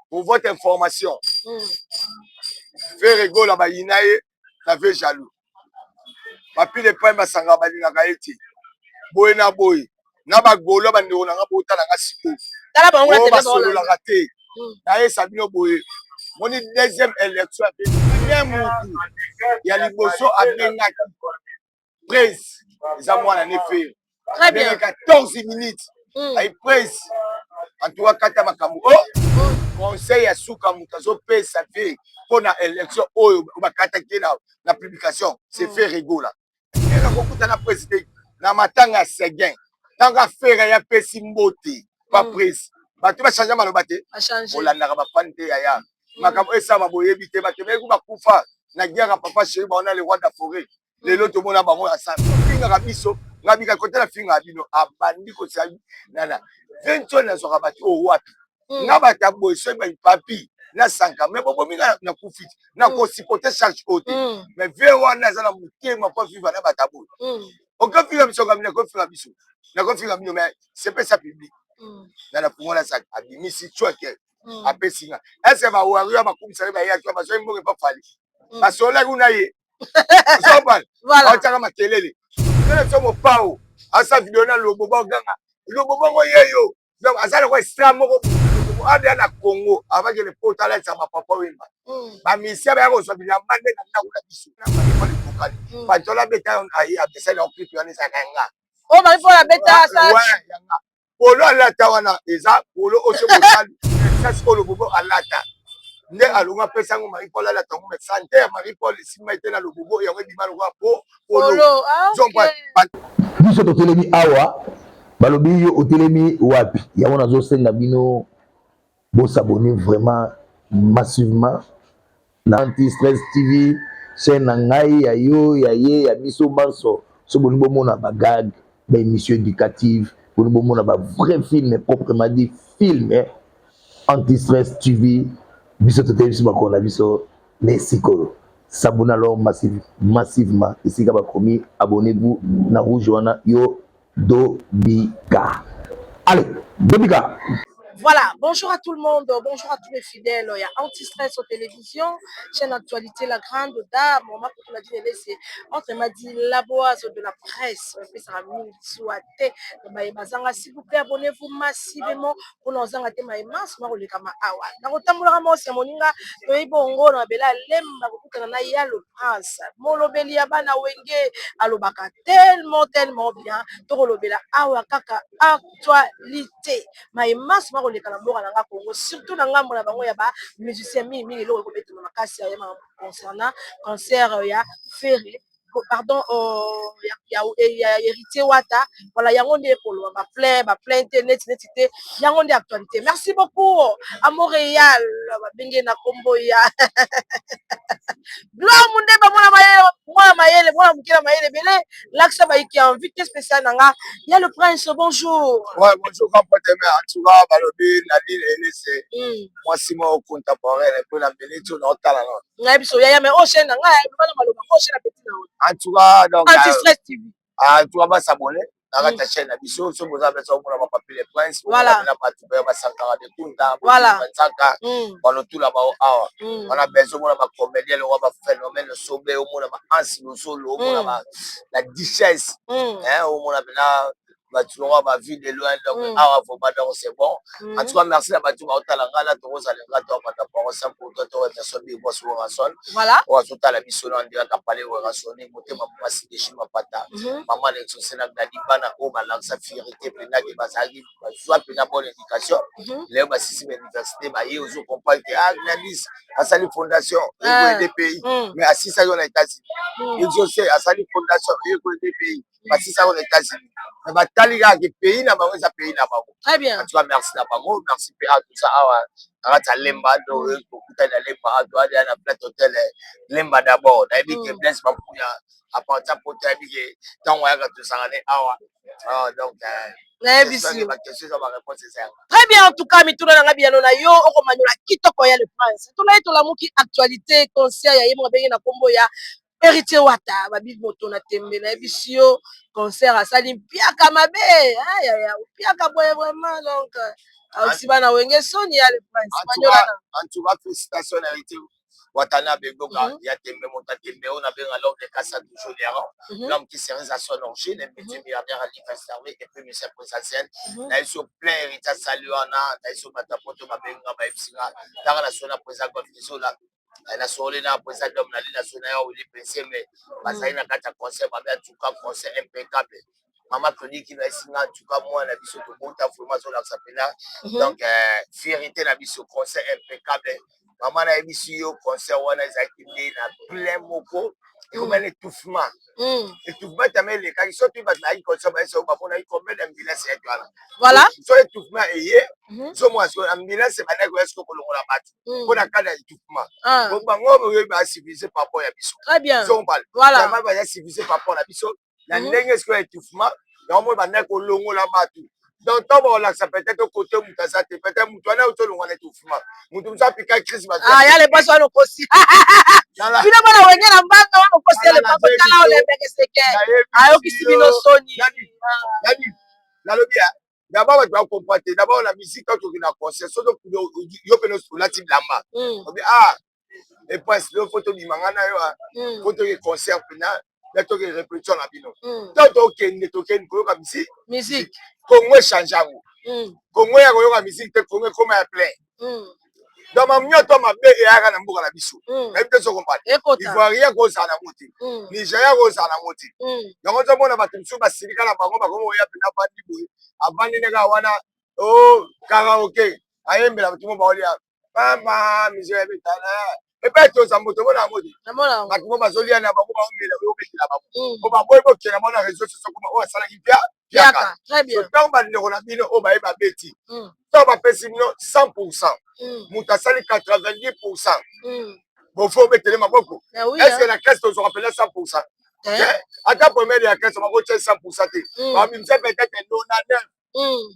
Pour votre information, Ferre Gola bayina ye na ve jaloux. Papi le Prime basanga balingaka ye te. Boye na boye. Na bagolo bandeko na nga botala nga sikoyo. Tala bango na Oyo tele. Basololaka te. Nayesa bino boye. Moni deuxième élection ya bien, mutu ya liboso abengaki Prince eza mwana ne Ferre. Très bien. Abengaki 14 minutes. Ayi Prince, en tout cas kata makambo o conseil ya suka moto azopesa te mpo na élection oyo bakataki ye na publication, c'est Ferre Gola. Eka kokutana président na matanga ya Seguin, ntango afere ya apesi mbote pa prince, bato bachange maloba te. Achange. Olandaka bafani te, yaya. Makambo esama boyebi te, bato ebeki bakufa na guerre ya Papa Chéri, baona le roi de la forêt. Lelo tomona bango ensemble, fingaka biso. Nga bika kote na fingaka bino, abandi kotia nana 20 oyo nazwaka bato oyo wapi. Nga bato ya boye, soki papi nasanka me bobomi nga, nakufi te, nakosupporte charge oyo te. Mais vie wana aza na motema mpo vivre na bato ya boye. Okofinga biso, nga nakofinga biso, nakofinga bino, mais sepesa public. Nga nafungola saki, abimisi cweke, apesi nga ese bawario bakumisaki, bayaki, bazwaki mbongo epa Fally, basololaki kuna ye ozobana. Aotiaka makelele tele biso. Mopao asa video na lobo, baganga lobo bongo ye yo. Donc aza lokola extra moko adeya na Congo, abakele po talatisa bapapa Wemba. Bamisia baya kozwa bilamba nde na ndako na biso ekokani. Pantola abeta, apesali yango clip wana, ezalaka yanga. Oyo Marie Paul abeta. Ouais, yanga polo alata wana eza polo oyo soki osali sasi oyo lobobo alata nde alongo apesa yango Marie Paul alata yango, mais sante ya Marie Paul esimba ete na lobobo yango ebima lokola po polo. Polo, ah, ok. Biso totelemi awa, balobi yo otelemi wapi? Yango nazosenga bino bos'abonner vraiment massivement na Anti Stress TV, chaîne na ngai, ya yo, ya ye, ya biso banso. So bolingi bomona bagag, baémission éducative, bolingi bomona bavrai film, proprement dit film, eh? Anti Stress TV, biso totelemi biso makolo na biso na esika oyo. S'abonner alors massivement esika bakomi abonnez-vous na rouge wana. Yo dobika, allez, dobika. Voilà, bonjour à tout le monde, bonjour à tous les fidèles. Il y a Anti-Stress aux télévisions, chaîne Actualité, la grande dame, on m'a dit, c'est entre m'a dit la boise de la presse, s'il vous plaît, abonnez-vous massivement pour nous en maimans makolekama awa. Nakotambolaka mosi ya moninga, toyebi bongo na mabele alemba kokutana na ya le Prince, molobeli ya bana Wenge, alobaka tellement tellement bien. Tokolobela awa kaka actualité, maimans makoleka na mboka na nga Congo, surtout na ngambo na bango ya bamusicien, mingimingi eloko ekobetama makasi ya concernant concert ya Ferre, pardon, ya Héritier Wata. Voilà, yango nde ekoloba baplein baplein te, neti neti te, yango nde actualité. Merci beaucoup à Montréal, babenge na nkombo ya Gloire Mundeba, mwana mayele, mwana mayele, mwana moke na mayele ebele. Lakisa bayiki invité spécial na nga ya le Prince. Bonjour. Ouais, bonjour grand prêtre. En tout cas balobi na lile elese mwasi moko contemporaine mpo na minute oyo naotala na Ngai biso yaya, mais oyo chaîne na ngai bana maloba, oyo chaîne na petit na En tout cas, donc Anti Stress TV. En tout cas bas'abonner na kati ya chaîne na biso. Soki boza mpenza omona bapapi le Prince na bato mpe basankaka dekunda banzaka balotula bao awa wana bezo omona bacomédien lokwa baphénomène sobe, omona baansi losolo, omona la duchesse, omona mpena bato lokwa bavie de loin. Donc awa vraiment, donc c'est bon. En tout cas merci na bato baotala ngai na tokozala nga to amata parole sans pour toi to remercie big boss Werrason oyo azotala biso na ndiraka pale Werrasoni motema mwasi deshi mapata mama na exaucé na Gladi, bana oyo balakisa fierté mpendake bazalaki bazwa mpena bonne éducation. Lelo basisi bauniversité, baye ozo comprendre ke ah, Gladys asali fondation ekoaider pays, mais asisaki yo na États-Unis. Exaucé asali fondation ekoaider pays, basisaki yo na États-Unis, mais batali kaka ke pays na bango eza pays na bango. Très bien. En tout cas merci na bango, merci mpe a tout ça awa na kati ya Lemba. Tokutani na Lemba, toadeya na Plate Hotel Lemba. D'abord nayebi ke Blaise Mapuya apartir poto, ayebi ke ntango ayaka tosanga ne awa. Donc Nayebisi. Baquestion eza, baréponse eza yanga. Très bien, en tout cas mituna na nga, biyano na yo, okomanyola kitoko ya le Prince. Tona ye tolamuki actualité concert ya ye moko abenge na nkombo ya Héritier Wata babi moto na tembe, nayebisi yo, concert asali mpiaka mabe, ayaya, mpiaka boye vraiment. Donc aosi bana Wenge soni ya le prince Manyolana. En tout cas, félicitation na Héritier Watanabe Goga. Ya tembe, moto tembe oyo nabenga l'homme de Kassa, toujours l'errant, l'homme qui serait à son origine, un petit milliardaire à l'île servi et puis monsieur présidentiel. Na ye so plein Héritier asali wana, na ye so bato ya poto babenga, bayebisinga taka na so na président Golf Kizola, na soli na président Dom na li na so na ya Wili Penseme, bazali na kati ya concert babe. En tout cas, concert impeccable. Mama Claudie Kino esinga, en tout cas mwana biso tobota vraiment azolakisa mpena. Donc fierté na biso, concert impeccable. Mama, nayebisi yo, concert wana ezalaki nde na plein moko, ekoma na étouffement. Étouffement tama elekaki. Soki bato bayaki concert, bayesi bamonaki combien d'ambulance eyaki wana. So étouffement eye, ozomona sikoyo ambulance ebandaki koya sikoyo kolongola bato mpona kaka ya étouffement. Po bango oyo basivilisé par rapport ya biso. Très bien. Zombal. Voilà. Baza civilisé par rapport na biso na ndenge sikoyo ya étouffement yango moi bandaki kolongola bato. Donc ntango bakolakisa, peut-être kote moto aza te, peut-être moto wana otolongwa na étouffement, moto mosu apika crise. Ah, ya le pasi wana okosi bino bana Wenge na mbanga wana, okosi ya le pasi. Tala, olembeke seke ayokisi bino soni. Nalobi ya d'abord bato bacomprendre te. D'abord na musique, tango tokende na concert, soki yo pene olati bilamba, obi: "Ah, eprince, lelo faut tobima nga na yo, faut toke concert mpena ya toke répétition na bino." Ntango tokende, tokende koyoka musique. Musique. Kongo echange yango. Kongo ya koyoka musique te, Kongo ekoma ya plein. Donc mamioto mabe eyaka na mboka na biso. Nayebi te so comprendre. Ivoirien kozala nango te, Nigeria kozala nango te. Yango ozomona bato mosusu basilika na bango, bakoma oya mpena avandi boye, avandi ndenge wana o karaoke, ayembela bato mo baolia pamba musique ya betana epai toza moto omona yango te. Bato mo bazolia na bango, baomela, oyobetela bango po baboyi bokenda bango na réseau sociaux koma oyo asalaki pia piaka. Ntango bandeko na bino oyo baye babeti, ntango bapesi bino 100 %, moto asali 90 %, bofo obetele maboko. Est-ce na classe tozwaka mpenza 100 %? Ata première ya classe bakotia 100 % te, babimisa peut-être 99,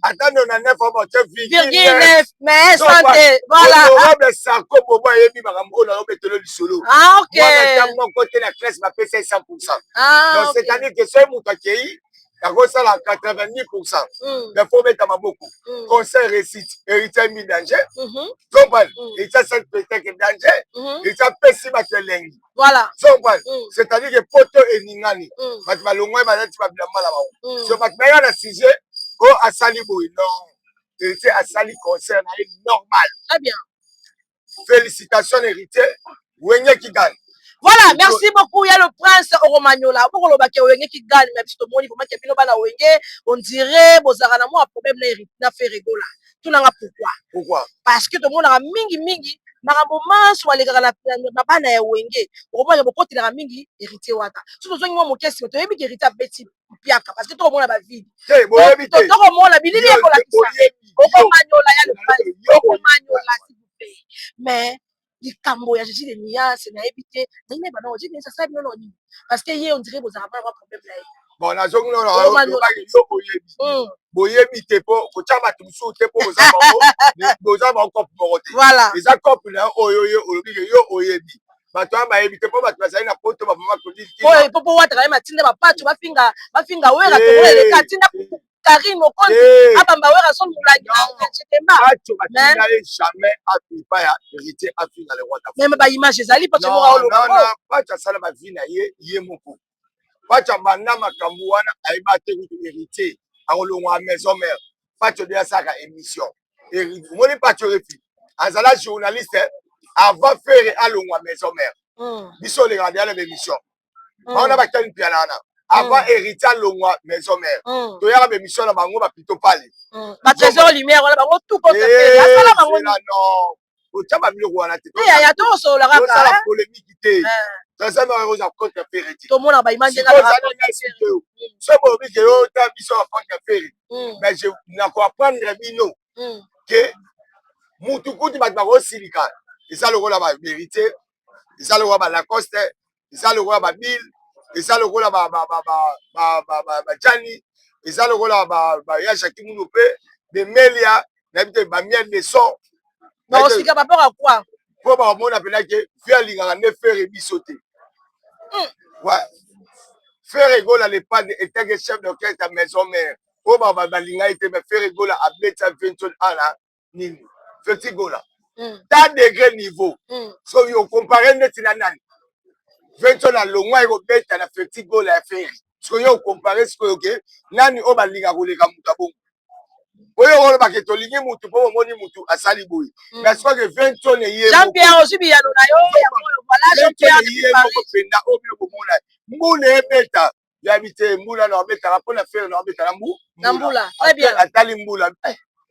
ata 99 oyo batie virgule 9, mais santé, voilà. Honorable Sarko Bobo ayebi makambo oyo nayobetelo lisolo. Ah, ok. Mwana moko te na classe bapesa ye 100 %. Donc c'est-à-dire que soki moto akei akosala 90 %, mais faut obeta maboko. Concert réussite, Héritier mi danger, comprendre, Héritier asali spectacle danger, Héritier apesi bato elengi. Comprendre, c'est-à-dire que poto eningani, bato balongwai, bazati babilamba na bango. So bato bayaka na sujet oyo asali boye, non, Héritier asali concert na ye normal. Très bien. Félicitations Héritier, Wenge qui gagne. Voilà, merci beaucoup ya le prince Oromaniola. Bokolobaki Wenge qui gagne, mais biso tomoni vraiment ke bino bana Wenge, on dirait bozalaka na mwa problème na Ferre Gola. Tunanga pourquoi? Pourquoi? Parce que tomonaka mingi mingi makambo manso alekaka na bana ya Wenge, okomona bokotelaka mingi Héritier Wata. So tozongi mwa moke nsima, toyebi ke Héritier abeti mpiaka, parce que tokomona bavide. Boyebi te. Tokomona bilili ekolakisa. Okomaniola ya le prince, okomaniola s'il vous plaît. Mais likambo ya Jésus de Nuance, nayebi te ndenge nayeba nango. Jésus de Nuance asala bino nao nini? Parce que ye, on dirait bozalaka mwa problème na ye. Bon, nazongi nano, yo boyebi, boyebi te, mpo kotya bato mosusu te, mpo boza bango cope moko te. Eza cope na yo oyo yo olobi ke yo oyebi, bato wana bayebi te, mpo bato bazali na poto, bamama. Po wataka ye matinda bapato bafinga, bafinga Wera. Tomona eleka atinda Karine Mokonzi abamba Wera so molangi na Chetemba. Bato batinda ye jamais afipa ya Héritier afinga le roi. Même baimage ezali po moko oloba. Bato asala bavi na ye, ye moko Pacho abanda makambo wana, ayeba te kutu Héritier akolongwa maison mère. Pacho de asalaka émission, omoni Pacho Refi azala journaliste avant Ferre alongwa maison mère. Biso olekaka deya na baémission bango bakitani mpiana wana avant Héritier alongwa maison mère. Toyaka baémission na bango bapito pale. Batrésor lumière wana, bango tout contre Ferre, asala bango. Non, otya babiloko wana te. Ya tosolola. Kaka polémique te, trésor mère oza contre Ferre te. Tomona baimage. So bolobi ke yo ta biso ya contre Ferre, mais nakoapprendre bino ke mutu kutu bato bakosilika eza lokola bavérité, eza lokola balacoste, eza lokola babile, eza lokola bajani, eza lokola ya Jacki Munu mpe bemelia, nayebi te, bamiel de son. Bakosika par rapport à quoi? Mpo bakomona mpena ke vi alingaka nde Ferre, biso te. Ouais. Ferre Gola, le padre, était chef d'orchestre ya Maison Mère. Oyo balinga ye te, mais Ferre Gola abetisa Vincent ana nini, Feti Gola. Ta degré niveau. So yo compare neti na nani? Vincent alongwa, ekobeta na Feti Gola ya Ferre. Sikoyo yo compare sikoyo ke nani oyo balinga koleka moto abongo oyo olobaka tolingi mutu mpo omoni mutu asali boye? Mais sikoyo ke Vincent ye Jean Pierre, ozwi biyano na yo voilà, Jean Pierre. Ye moko mpenza oyo bino bomona mbula ebeta, yabi te mbula na obetaka mpona Ferre na obeta na mbu. Na mbula, très bien. Atali mbula,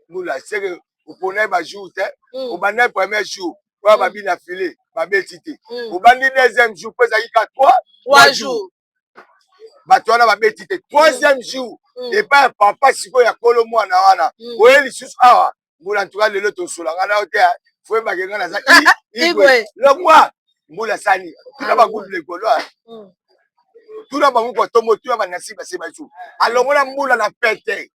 mbula seke opona bajour te. Obanda premier jour oyo babi na file, babeti te. Obandi deuxième jour mpo ezalaki ka 3 jours. Bato wana babeti te. Troisième jour epai ya papa sikoyo ya kolo mwana wana oye lisusu awa, mbula ntuka lelo tosolanga na yo te, fo yebake nga naza igwe. Longwa mbula sani, tuna bagroupe lekolo, tuna bango kotombo, tuna banasi base basu alongola mbula na pete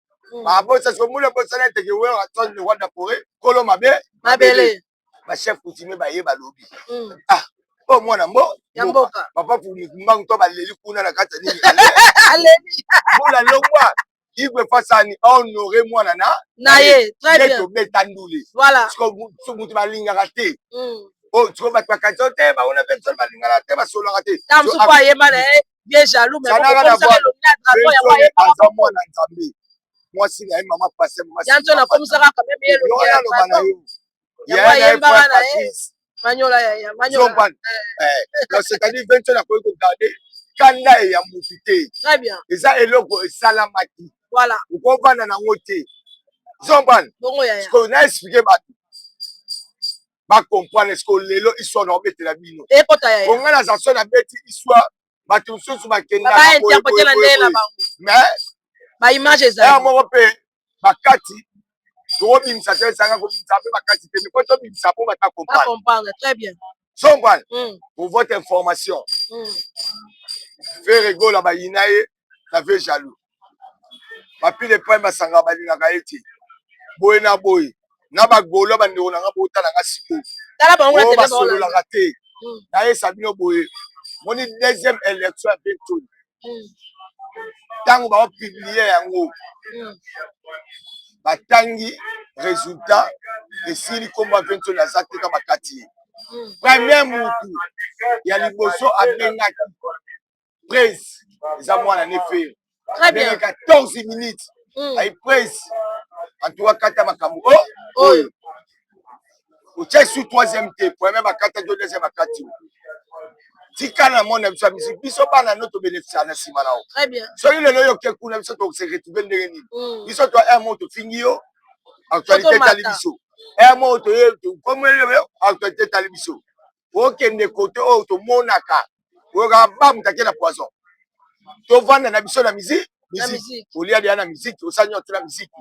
babosa. Siko mbula bosana eteke wera le roi de la forêt, kolo mabe. Mabele. Bachef coutumier baye, balobi: "Ah, oyo mwana mbo ya mboka." Papa mbangu to baleli kuna na kati ya nini. Aleli. Mbula longwa, igwe fasani honore mwana na na ye, très bien. Tobeta ndule. Voilà. Moto balingaka te oyo siko bato bakanisa te, bango mpe biso balingaka te, basololaka te. Ta mosusu ayeba na ye bien jaloux, mais aza mwana Nzambe, mwasi na ye mama pase. Yanso nakomisaka quand même ye. Aloba na yo. Yango ayembaka na ye manyola ya manyola. Donc c'est-à-dire Vincent akoki kogarder kanda ya motu te. Très bien. Eza eloko esalamaki. Voilà. Okovanda nango te, zompane. Bongo yaya. Na expliquer bato bacomprendre. Ceque lelo histoire na obetela bino. Ekota yaya. Onga naza so nabeti histoire, bato mosusu bakendaka. Bainterpréter na ndenge na bango. Mais baimage ezali. Moko mpe bakati tokobimisa te, esanga kobimisa mpe bakati te, mais po tobimisa mpo bata comprendre. Comprendre, très bien. Zompane. Pour votre information, Ferre Gola bayina ye na ve jaloux bapile prime basangaka, balingaka ye te boye na boye na bagolo. Bandeko na nga, botala nga sikoyo oyo basololaka te. Nayesa bino boye, moni deuxième élection ya Bentoni, ntango baopublier yango, batangi résultat esili, nkombo ya Ventoni aza te. Ka bakati ye premier mutu ya liboso abengaki prince, eza mwana ne Ferre. Abengaki 14 minutes ayi prince en tout cas kata makambo oyo otia su troisième te. Premier bakataki yo, deuxième bakati yo. Tika na mona biso ya musique, biso bana no tobénéficia na nsima na yo. Soki lelo oyo oke kuna, biso tose retrouve ndenge nini? Biso to un mo tofingi yo, actualité etali biso. Un mo toye komeli, actualité etali biso. Okende kote oyo tomonaka, oyokaka ba moto ake na poison. Tovanda na biso na musique, olia deya na musique, osala nyonso na musique.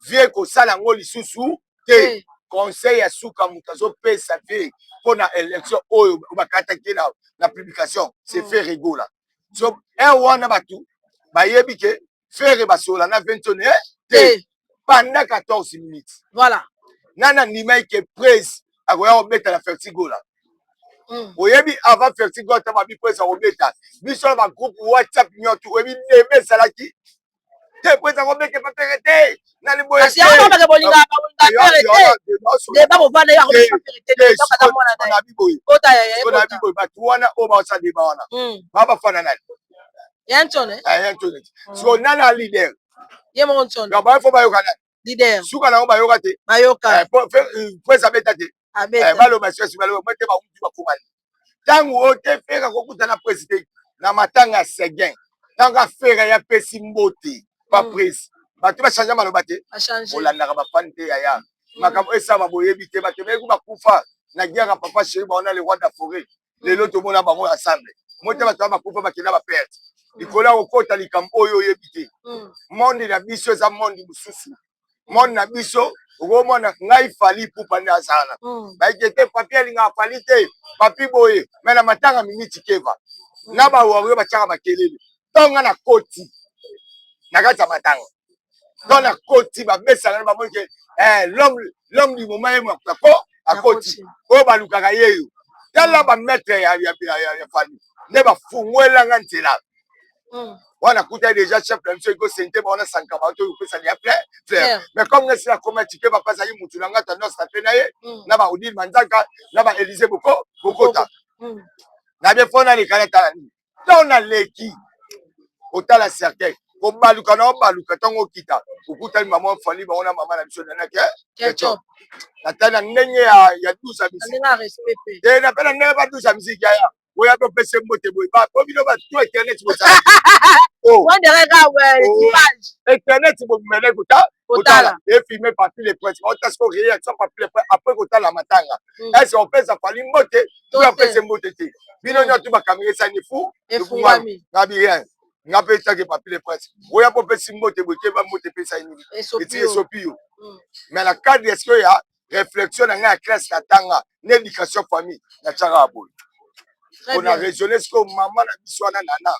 Vie kosala yango lisusu te. Conseil ya suka moto azopesa vie mpona élection oyo bakataki na publication, c'est Ferre Gola. So un wana bato bayebi ke Ferre basola na Ventone te pendant 14 minutes. Voilà. Nana ndimaki ke prince akoya kobeta na Ferre Gola. Oyebi avant Ferre Gola ta babi prince akobeta, biso na bagroupe WhatsApp nyonso, oyebi debe ezalaki te, prince akobeta pa Ferre te. Nani boye? Kasi yango babake bolingaka Ferre te, débat bovanda ye akobeta Ferre te, donc aza mwana na ye. Kota yaya. Nabi boye, bato wana oyo baosala débat wana baa bafana nani? Ya Ntone. Ya Ntone. Siko nani a leader? Ye moko Ntone. Donc baye fo bayoka nani? Leader. Suka nango bayoka te. Bayoka. Prince abeta te. Abeta. Baloba sesi, baloba mo te, bauti bakomani ntango oyo te. Ferre akokutana président na matanga ya Seguin, ntango aFerre ya pesi mbote pa prince, bato bachange maloba te. Olandaka bafani te yaya. Makambo esama boyebi te, bato ebeki bakufa na guerre ya papa chéri, baona le roi de la forêt. Lelo tomona bango ensemble mo te. Bato bakufa, bakenda baperte likolo ya kokota likambo oyo oyebi te. Monde na biso eza monde mosusu. Monde na biso, okomona ngai Fally Ipupa nde azala bayike te. Papi alingaka Fally te, papi boye me na matanga miniti keva na bawario batiaka makelele. Ntongo nga na koti na kati ya matanga, ntongo na koti, babesaka na bamoni ke l'homme du moment ye ako akoti oyo balukaka ye yo. Tala bamaître ya Fally. Nde bafungwelanga nzela wana. Kuta déjà chef na biso ekosente bawana sanka bato oyo kopesa ya plein fleur. Mais comme nga esila koma tike, bapasaki mutu na nga tendance na mpe na ye na ba Odile Manzaka na ba Élysée boko bokota na bien fo naleka, natala nini. Ntango naleki kotala cercueil, kobaluka na obaluka, ntango okita, okutani mama Fally bango na mama na biso Nanake. Natali na ndenge ya 12 ya musique te, na mpe na ndenge ba 12 ya musique yaya oya mpe opesa mbote boye po bino bato internet bosala internet bomele kota kotala efilme Papi le Prince, ota siko réaction Papi le Prince après kotala matanga. Est-ce opesa Fally mbote to apesa mbote te? Bino nyonso bakamera esani fu ngabi rien. Nga mpe etake Papi le Prince oya mpo opesi mbote boye, keba mbote epesa nini, eti esopi yo. Mais na cadre est-ce ya réflexion na ngai ya classe natanga na éducation famille, natiaka ya boye mpona raisonner. Sikoyo mama na biso wana Nana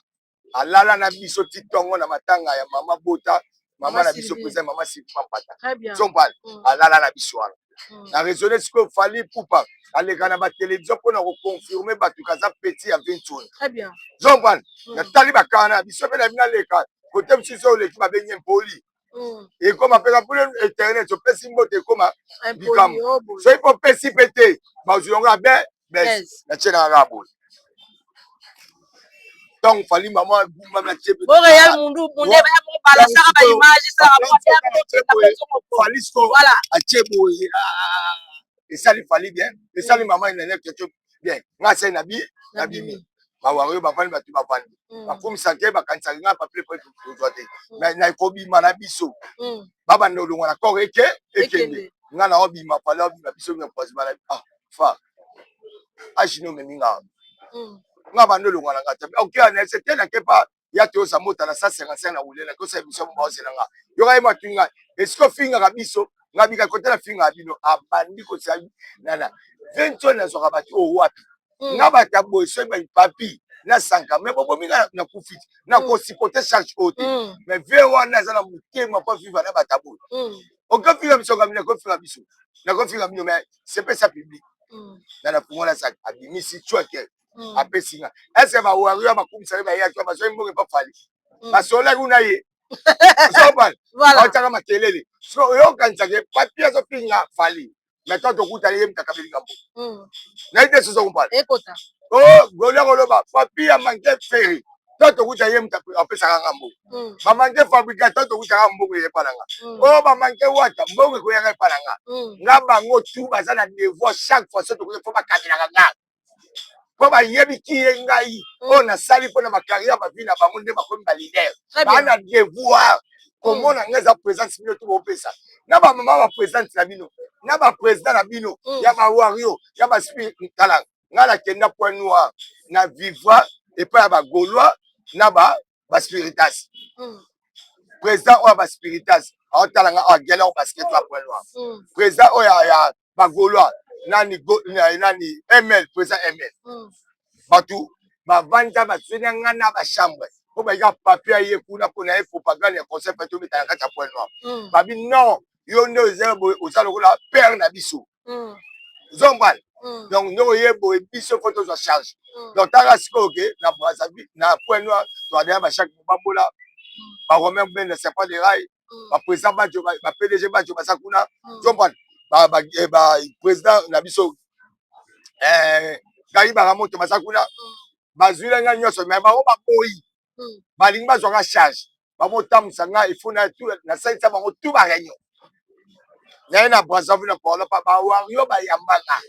alala na biso ti ntongo na matanga ya mama bota mama na biso président, mama Sylvie Mampata zompale, alala na biso wana. Na raisonner sikoyo, Fally Ipupa aleka na batelevizio mpona koconfirmer bato kaza petit ya Ventune zompale. Natali bakana na biso mpe na bino aleka kote mosusu, oleki babengi impoli, ekoma mpe mpona internet opesi mbote, ekoma likambo. Soki mpo opesi mpe te, bazwi yango ya be bes. Natie na kaka boye ntango Fally mama agumbami, atie. Fally siko atie boye, esali Fally bien, esali mama Nene Ketchup bien. Nga asali na bi nabimi bawari oyo bavandi, bato bavandi bakumisaka ye, bakanisaka nga papier po tozwa te. Mais na ekobima na biso, babanda olongwa na corps eke ekende, nga na obima, Fally obima, biso croisement na ah fa agino omemi nga, nga banda olongwa na nga te. Ok, na te nake pa ya toyosa mota na 155 na wulela kosa émission mo baozela nga yoka ye matu nga esika ofingaka biso. Nga bika kote nafingaka bino, abandi kosia nana 20 nazwaka bato oyo wapi nga bato ya boye. Soki Papi nasanka me bobomi nga, nakufi te, nakosupporter charge oyo te. Mais vie wana aza na motema po vivre na bato ya boye. Okofinga biso, nga nakofinga biso, nakofinga bino, mais sepesa public na nafungola saki, abimisi cweke, apesi nga. Ese bawario bakumisaki, bayaki, bazwaki mbongo epa Fally, basololaki kuna ye ozobana aotaka makelele. So oyokanisaka Papi azofinga Fally, mais tant tokutani ye mutu akabeli ngambo nayebi te. Sozo kompana o golia koloba Papi amanke Ferre, tant tokuta ye mutu apesaka nga mbongo. Bamanke fabrika, tant tokutaka mbongo eyepa na nga. Oyo bamanke Wata, mbongo ekoyaka epa na nga. Nga bango tu baza na devoir, chaque fois so tokuta fo bakabelaka nga mpo bayebiki ye ngai oyo nasali mpona bacarrière, bavie na bango nde bakomi baleader. Baa na devoir komona ngai eza présence. Bino to bopesa na bamama baprésidente na bino na baprésident na bino ya bawario ya baspi. Tala, ngai nakenda Point Noir na vivra epai ya bagaulois na baspiritas. Président oyo ya baspiritas aotala nga awa, gele basket ya Point Noir. Président oyo ya bagaulois nani, nani, ML, président ML. Bato bavanda baswenya nga na bachambre mpo bayika papier aye kuna mpona ye propagande ya conseil mpe tobeta na kati ya Point Noir. Babi non, yo nde oza boye, oza lokola père na biso, ozombala. Donc ndenge oye boye, biso fo tozwa charge. Donc tala sikoyo ke na Brazzaville, na Point Noir, toadaya bachak mobambola, baromain bende, serpent de rail, baprésident Bajo, baPDG Bajo baza kuna, ozombala, baprésident na biso Gai Baramoto baza kuna. Bazwila ngai nyonso, me bango baboyi, balingi bazwanga charge, bamotambusa ngai. Ifo nasalisa bango tu baréunion naye na Brazzaville na Port, bawario bayambanga.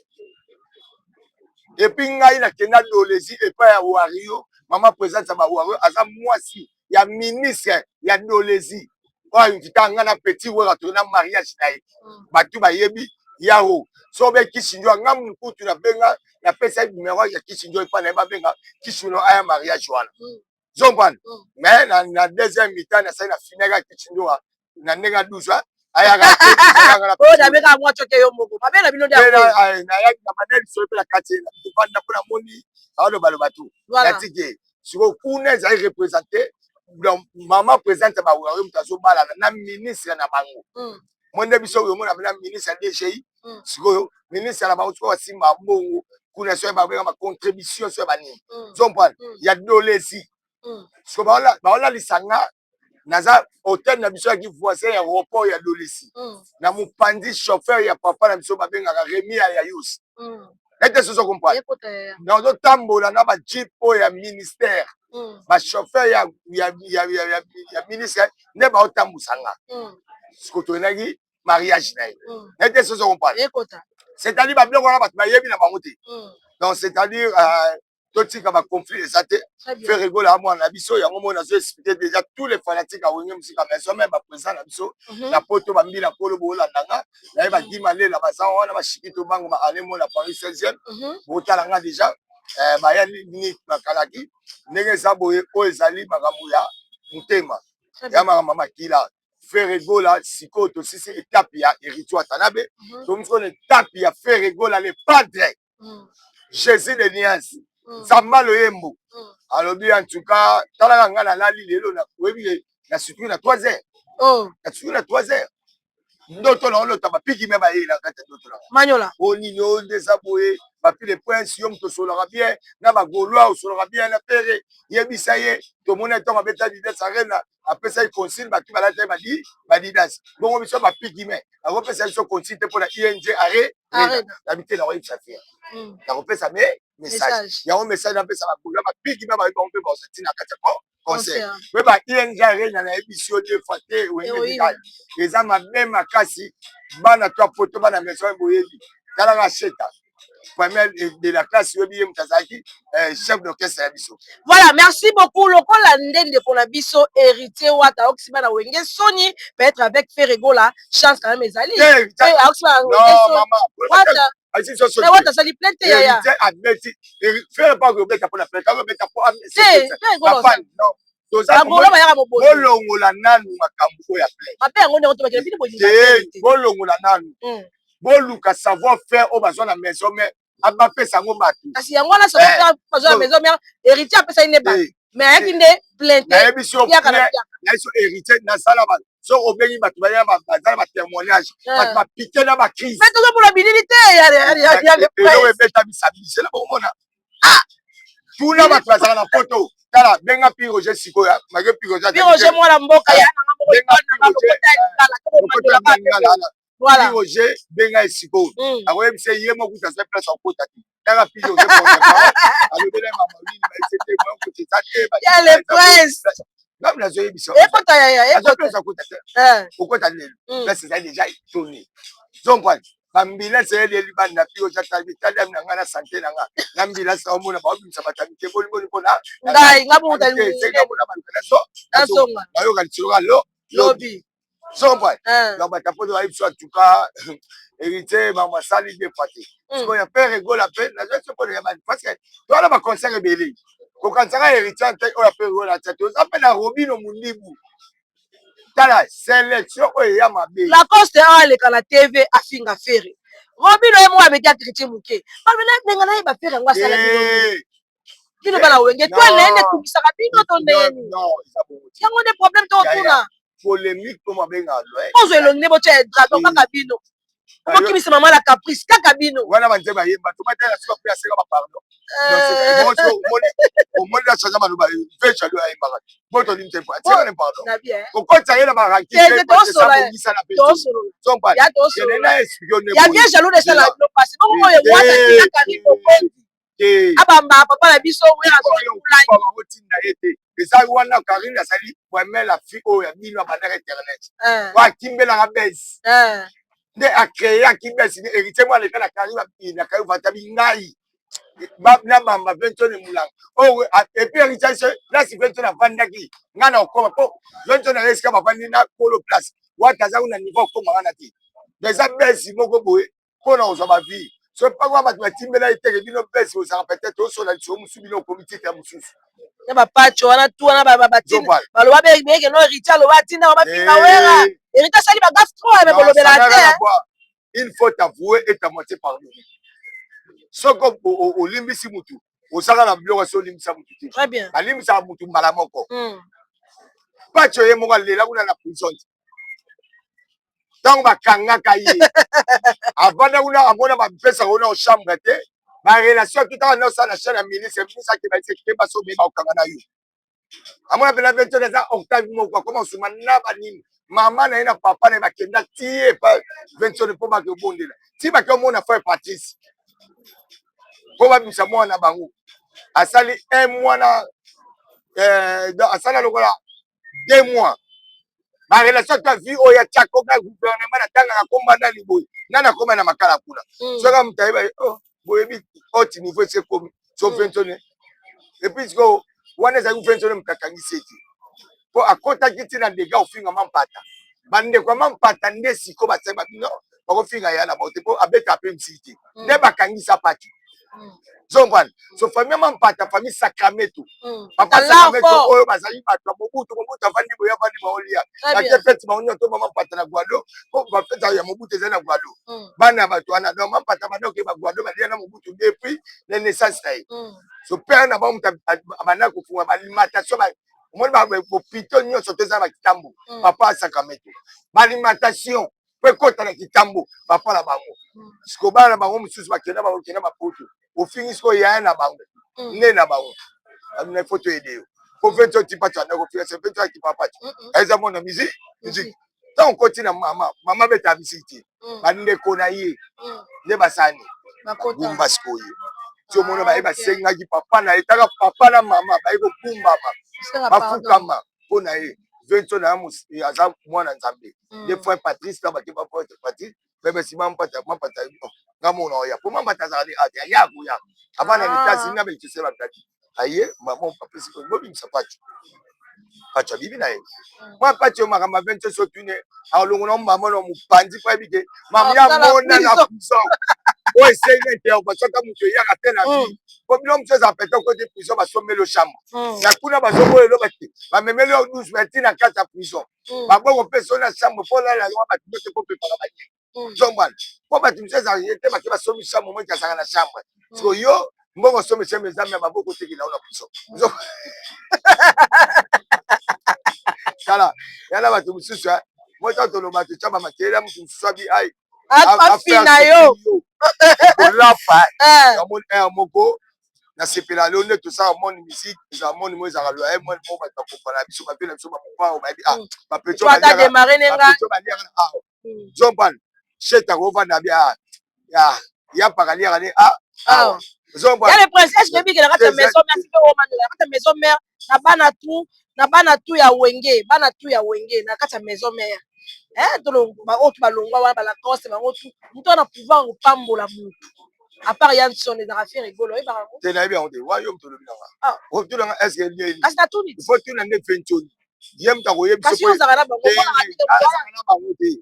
Et puis ngai nakenda Dolezi epai ya wario, mama présidente ya bawario aza mwasi ya ministre ya Dolezi oyo ainvita ngai na petit Wera, toye na mariage na ye. Bato bayebi yaro so obe Kisinjo nga mukutu nabenga, napesa ye numero ya Kisinjo epai na ye, babenga Kisinjo aya mariage wana, zompana. Mais na deuxième mi-temps nasali na finale ya Kisinjo na ndenge ya 12 ayaka. Nabengaka mwa coke yo moko mabe na bino nde. Nayaki na banda lisolo mpe na kati tovanda mpo namoni aolobaloba tu, natiki. Sikoyo kuna ezali représente, donc mama présidente ya bawario moto azobalana na ministre na bango mo nde biso oyo omona na ministre ya DGI. Sikoyo ministre na bango sikoyo asimba mbongo. Kuna soki babenga bacontribution, soki banini, zompane ya Dolesi. Siko baolalisa nga, naza hotel na biso yaki voisin ya aéroport ya Dolesi, na mopanzi chauffeur ya papa na biso babengaka Remi ya Yayus. Ete soso comprendre, nazotambola na bajeep oyo ya ministère, bachauffeur ya ministre nde baotambusa nga. Siko toyendaki mariage na ye. Ete soso comprendre, c'est-à-dire babiloko wana bato bayebi na bango te. Donc c'est-à-dire totika baconflit eza te. Ferre Gola mwana na biso, yango moi nazo expliquer déjà tous les fanatiques ya Wenge Musica Maison Mère, baprésident na biso na poto, bambila kolo boolanda nga, naye bagima lela baza wana, bashiki to bango baale mo na Paris 16e, botala nga déjà baya nini bakalaki ndenge eza boye. Oyo ezali makambo ya motema ya makambo ya makila. Ferre Gola, sikoyo tosisi étape ya Héritier Watanabe, tomi sikoyo na étape ya Ferre Gola le padre, Jésus de nuance, Nzamba loyembo. Alobi en tout cas, talaka nga nalali lelo, oyebi na surtout na 3 heures, na surtout na 3 heures, ndoto na olota bapiki me bayei na kati ya ndoto na Manyola. O nini oyo nde eza boye? Bapi le Prince, yo moto osololaka bien na bagaulois, osololaka bien na Ferre, yebisa ye tomoni ntango abeta Adidas Arena, apesaki consigne, bato balata ye badi badidas. Bongo biso bapiki me akopesa biso consigne te mpona ING Arena? Nabi te, nakoyebisa Ferre, nakopesa me message yango. Message napesa bagaulois, bapiki me bayebi bango mpe baosa ntina kati ya concert mpe ba ING Arena. Nayebisi yo deux fois te, Wenge eza mabe makasi. Bana to poto, bana maison, boyebi, talaka Sheta, première de la classe, oyebi ye moto azalaki chef d'orchestre ya biso. Voilà, merci beaucoup. Lokola nde ndeko na biso Héritier Wata aokisi bana Wenge soni, peut-être avec Ferre Gola chance quand même ezali. Aokisi bana Wenge soni, Wata asali plein te, yaya. Abeti Ferre mpo akobeta mpona Ferre, akobeta mpo Bagolo bayaka moboyi. Bolongola nanu makambo oyo ya plein. Mabe yango ndenge tobakela bino. Bolinga bolongola nanu, boluka savoir faire oyo bazwa na maison mère, bapesa yango bato. Kasi yango wana savoir faire bazwa na maison mère, Héritier apesaki nde bato, mais ayaki nde plein te. Nayebi so, nayebi so Héritier nasala bato, soki obengi bato baya, baza na batémoignage, bato bapike na bacrise. Mais tozomona bilili te. Eloko ebeta bisabisela, bomona tuna bato bazala na poto. Tala, benga Pi Roger sikoyo, make Pi Roger. Pi Roger mwana mboka ya Pi Roger, benga ye sikoyo, akoyebisa ye moko kuta azali place akota te. Kaka Pi Roger alobela mama nini, baese te, okota eza te. Ya le Prince. Ngami nazoyebisa. Ekota, yaya. Aza place akota te, okota lelo, place ezali déjà toni zompane, bambilance eyeli libanda. Pi Roger tali tali na nga na sante na nga na ambulance, naomona baobimisa bato ya mike boliboli mpona ngai nga. Bonga bayoka lisolo ka lo lobi. Zompane, donc bato poto bayebi biso. En tout cas, Héritier bango asali deux fois te. Sikoyo ya Ferre Gola mpe nazwi so mpona ya bani, parce que towana baconcert ebele, kokanisaka Héritier te. Oyo ya Ferre Gola tia, toza mpe na Robino Mundibu. Tala sélection oyo eya mabe. Lacoste awa aleka na TV, afinga Ferre. Robino ye moko ameki acritiquer moke, ndenge nayeba Ferre yango asala bino. Bino bana Wenge, to elende etungisaka bino to ndenge nini? Yango nde problème to otuna. Polémique to mabenga. Ozwa elongi nde botya ya dragon kaka bino, okokimisa mama la caprice kaka bino. Wana banze bayemba, tomatala suka mpe asenga bapardon. Omoni na change maloba, vechalo ayembaka bo tolingi te, asenga pardon, kokotisa ye na barakibongisa na ya bien jaloux esala bino pasi bongo. Oyo Wata tina Karine Mokonzi abamba papa na biso. Otinda ye te, eza wana Karine azali vraiment la fille oyo ya bino abandaka internet, po akimbelaka bese nde acréaki bese. Héritier mwana aleka na Karine, na Karine vatabi ngai na bamba Ventone Mulanga oyo. Et puis Héritier place Ventone avandaki, ngai na okoma po Ventone aye esika bavandi na kolo place. Wata aza kuna niveau okoma wana te, eza bese moko boye mpona kozwa bavie. So mpango bato batimbela ye teke bino bese ozalaka peut-être osola lisolo mosusu, bino okomi titre mosusu. Na bapacho wana tu wana baloba beke no Héritier aloba atinda bafinga Wera. Héritier asali bagaffe trop, me bolobela te. Une faute avouée est à moitié pardonnée. Soki olimbisi mutu, ozaka na biloko so olimbisa mutu te. Balimbisaka mutu mbala moko. Pacho ye moko alela kuna na prison te. Ntango bakangaka ye, avanda kuna, amona bapesaka kuna chambre te. Ba relation tout awa nosala na chaîne ya ministre, ministre akeba ese keba so meba okanga na yo. Amona pena 20 eza octave moko akoma kosuma na banini. Mama na ye na papa na ye bakenda ti epa 20 mpo bake obondela. Ti bake omona frère Patrice. Mpo babimisa mwana na bango. Asali un mois na donc asala lokola 2 mois. Ba relation to vie oyo ya tiako na gouvernement natangaka komba nani boye, nani akoma na makala kuna. Soki moto ayeba, oh, boyebi haute niveau esi ekomi so 20. Et puis sikoyo wana ezalaki 20, moto akangisi ete mpo akɔtaki ntina dega ofinga Mampata. Bandeko ya Mampata nde sikoyo basali babino bakofinga ya na bango te mpo abeta mpe msiki te, nde bakangisa Pati. Zompana so famille Mampata, famille Sacramento, papa Sacramento oyo bazali bato ya Mobutu. Mobutu avandi boye, avandi baolia bake feti bango nyonso. Mampata na Guado, po bafeti ya Mobutu ezali na Guado. Bana ya bato wana, donc Mampata banda okeba Guado, balia na Mobutu depuis na naissance na ye. So père na bango moto abanda kofunga baalimentation. Omoni bopito nyonso to eza na bakitambo, papa Sacramento, baalimentation po ekɔta na kitambo, papa na bango. Sikoyo bana na bango mosusu bakenda, bakokenda bapoto. Ofingi sikoyo yaya na bango, nde na bango na faut toyede yo po venti oti Pati anda kofinga se venti akipa Pati eza mona musique. Musique ntango okoti na mama, mama abetaka musique te. Bandeko na ye nde basani bagumba. Sikoyo ti omona baye basengaki papa na ye, taka papa na mama baye kogumbama, bafukama mpo na ye. Venti na ye aza mwana Nzambe. Nde frère Patrice na bake, frère Patrice bebe nsima Mampata. Mampata nga mona oya po Mampata azala ne ate aya koya avant na États-Unis na baekese bataki aye mama apesi bobimisa Pacho. Pacho abibi na ye mwa Pacho. Makambo ya 20 so tune alongo na mama na mopanzi mpo ayebi ke mama ya mona na prison oyo esengi intervention. Ata moto eyaka te na vie po bino mosu ezala pete. Okoti prison, basombeli yo chambre na kuna, bazoboya eloba te, bamemeli yo 12 bati na kati ya prison, baboko mpe so na chambre mpo olala yango. Bato nyonso mpo pepaka banye zombwana mpo bato mosusu ezalaka ye te. Bake basombi chambre moki azalaka na chambre. Siko yo mbongo osombi chambre eza me baboko otekela yo na prison. Tala yana bato mosusu moto toloba totya bamakelele ya moto mosusu abi ai. Afina yo. Kolapa yamoni aire moko nasepela lelo nde tosala monde musique. Ezala monde mo ezalaka loye, monde mo bato bakompana biso, bape na biso bamopao bayebi bapeto baliaka awa. Zompana sheta kovanda bi ya paka liaka ne awa. Ya le prince, est ce que oyebiki na kati ya maison mère, sike omandela na kati ya maison mère na bana tu, na bana tu ya Wenge, bana tu ya Wenge na kati ya maison mère, oyo tu balongwa wana, balacoste, bango tu moto wana pouvoir kopambola mutu à part Yanson ezalaka Ferre Gola. Oyebaka yango? Te, nayebi yango te. Wa yo moto olobi nanga, otuna est ce que Kasi natuni. Il faut tuna nde Fentoni, ye moto akoyebi. Kasi yo ozalaka na bango. Na bango te.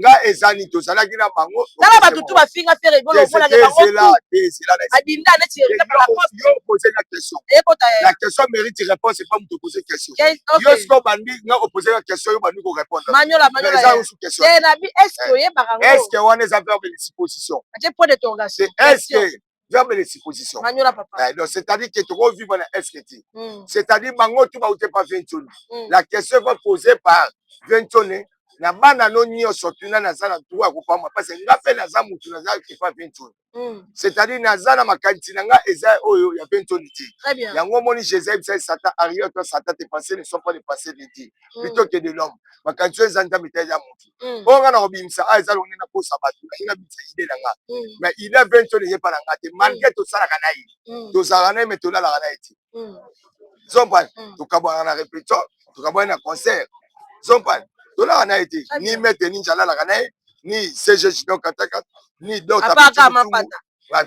Nga ezani tozalaki na bango. Tala bato tu bafinga Ferre Gola, omonaka bango adinda neti. Yo opose nga question, la question mérite réponse. Pas moto opose question. Yo siko bandi nga opose nga question, yo bandi korépondre. Manyola, manyola. Eza osu question. Te, nabi est ce que oyebaka yango? Est ce que wana eza verbe de supposition? Atie point d'interrogation. Est ce que verbe de supposition. Manyola, papa. Donc c'est à dire que tokovivre na est ce que te, c'est à dire bango tu baute pa Ventoni. La question va poser par Ventoni na bana no nyonso tuna. Naza na droit ya kopamwa parce que nga mpe naza mutu, naza epa Ventoni, c'est-à-dire naza na makanisi na nga eza oyo ya Ventoni te. Yango omoni Jésus ayebisa Satan: «Arrière toi, Satan, tes pensées ne sont pas les pensées de Dieu, plutôt que de l'homme.» Makanisi oyo eza Nzambe te, eza motu. Oyo nga na kobimisa a eza longe nakosa bato naye nabimisa idée na nga, mais idée ya Ventoni eyepa na nga te, malgré tosalaka na ye, tozalaka na ye, mais tolalaka na ye te. Zompane tokabwanaka na répétition, tokabwani na concert. Zompane tolaka na ye te, ni maître ninja alalaka na ye, ni CG Junior Kataka, ni Dota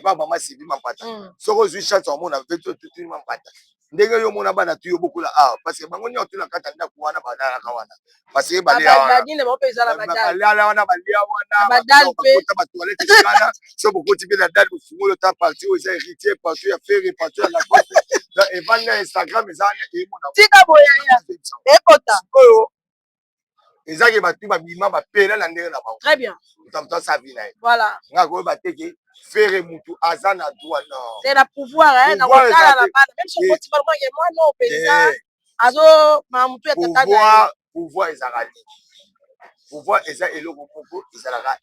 mama Sylvie Mampata. Soki ozwi chance omona veto, tutuni Mampata ndenge yo omona bana tu yo bokola awa, parce que bango nyonso tu na kati ya ndako wana balalaka wana, parce que balala wana, balia wana, bakota batoilette wana. So bokoti mpe na dalle, bofungoli ota partie oyo eza Héritier, partie ya Ferre, partie ya Lacoste. Evandi na Instagram eza wana, eyemona. Tika boyaya ekota. Oyo ezaki bato babima bapela na ndenge na bango. Très bien. Moto moto asavi na ye. Voilà. Nga koyeba te ke Ferre mutu aza na droit, non. C'est na pouvoir na kotala na bana, même soki okoti balobake mwana oyo mpenza azo mamutu ya tata na ye. Pouvoir ezalaka nini? Pouvoir eza eloko moko ezalaka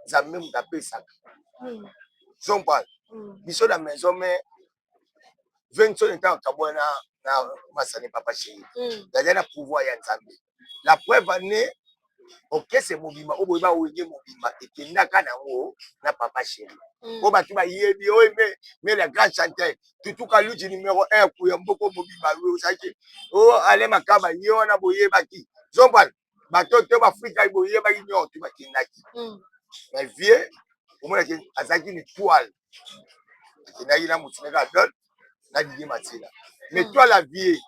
Nzambe moto apesaka. Zompana. Biso na maison mère, Venso ntango akabwana na Masani, Papa Chéri, azali na pouvoir ya Nzambe. La preuve ane, orchestre mobimba oyo boyeba, Wenge mobimba, ekendaka nango na Papa Chéri. Oyo bato bayebi oyo me le grand chanteur Tutuka Luji numéro 1 kuya mboko mobimba ozalaki o Ale Makaba, ye wana boyebaki zombwana bato te baAfrika boyebaki nyonso te bakendaki. Mais vieux, omonaki azalaki na étoile, akendaki na motu neka Adolphe na Didier Matsela, mais étoile ya vieux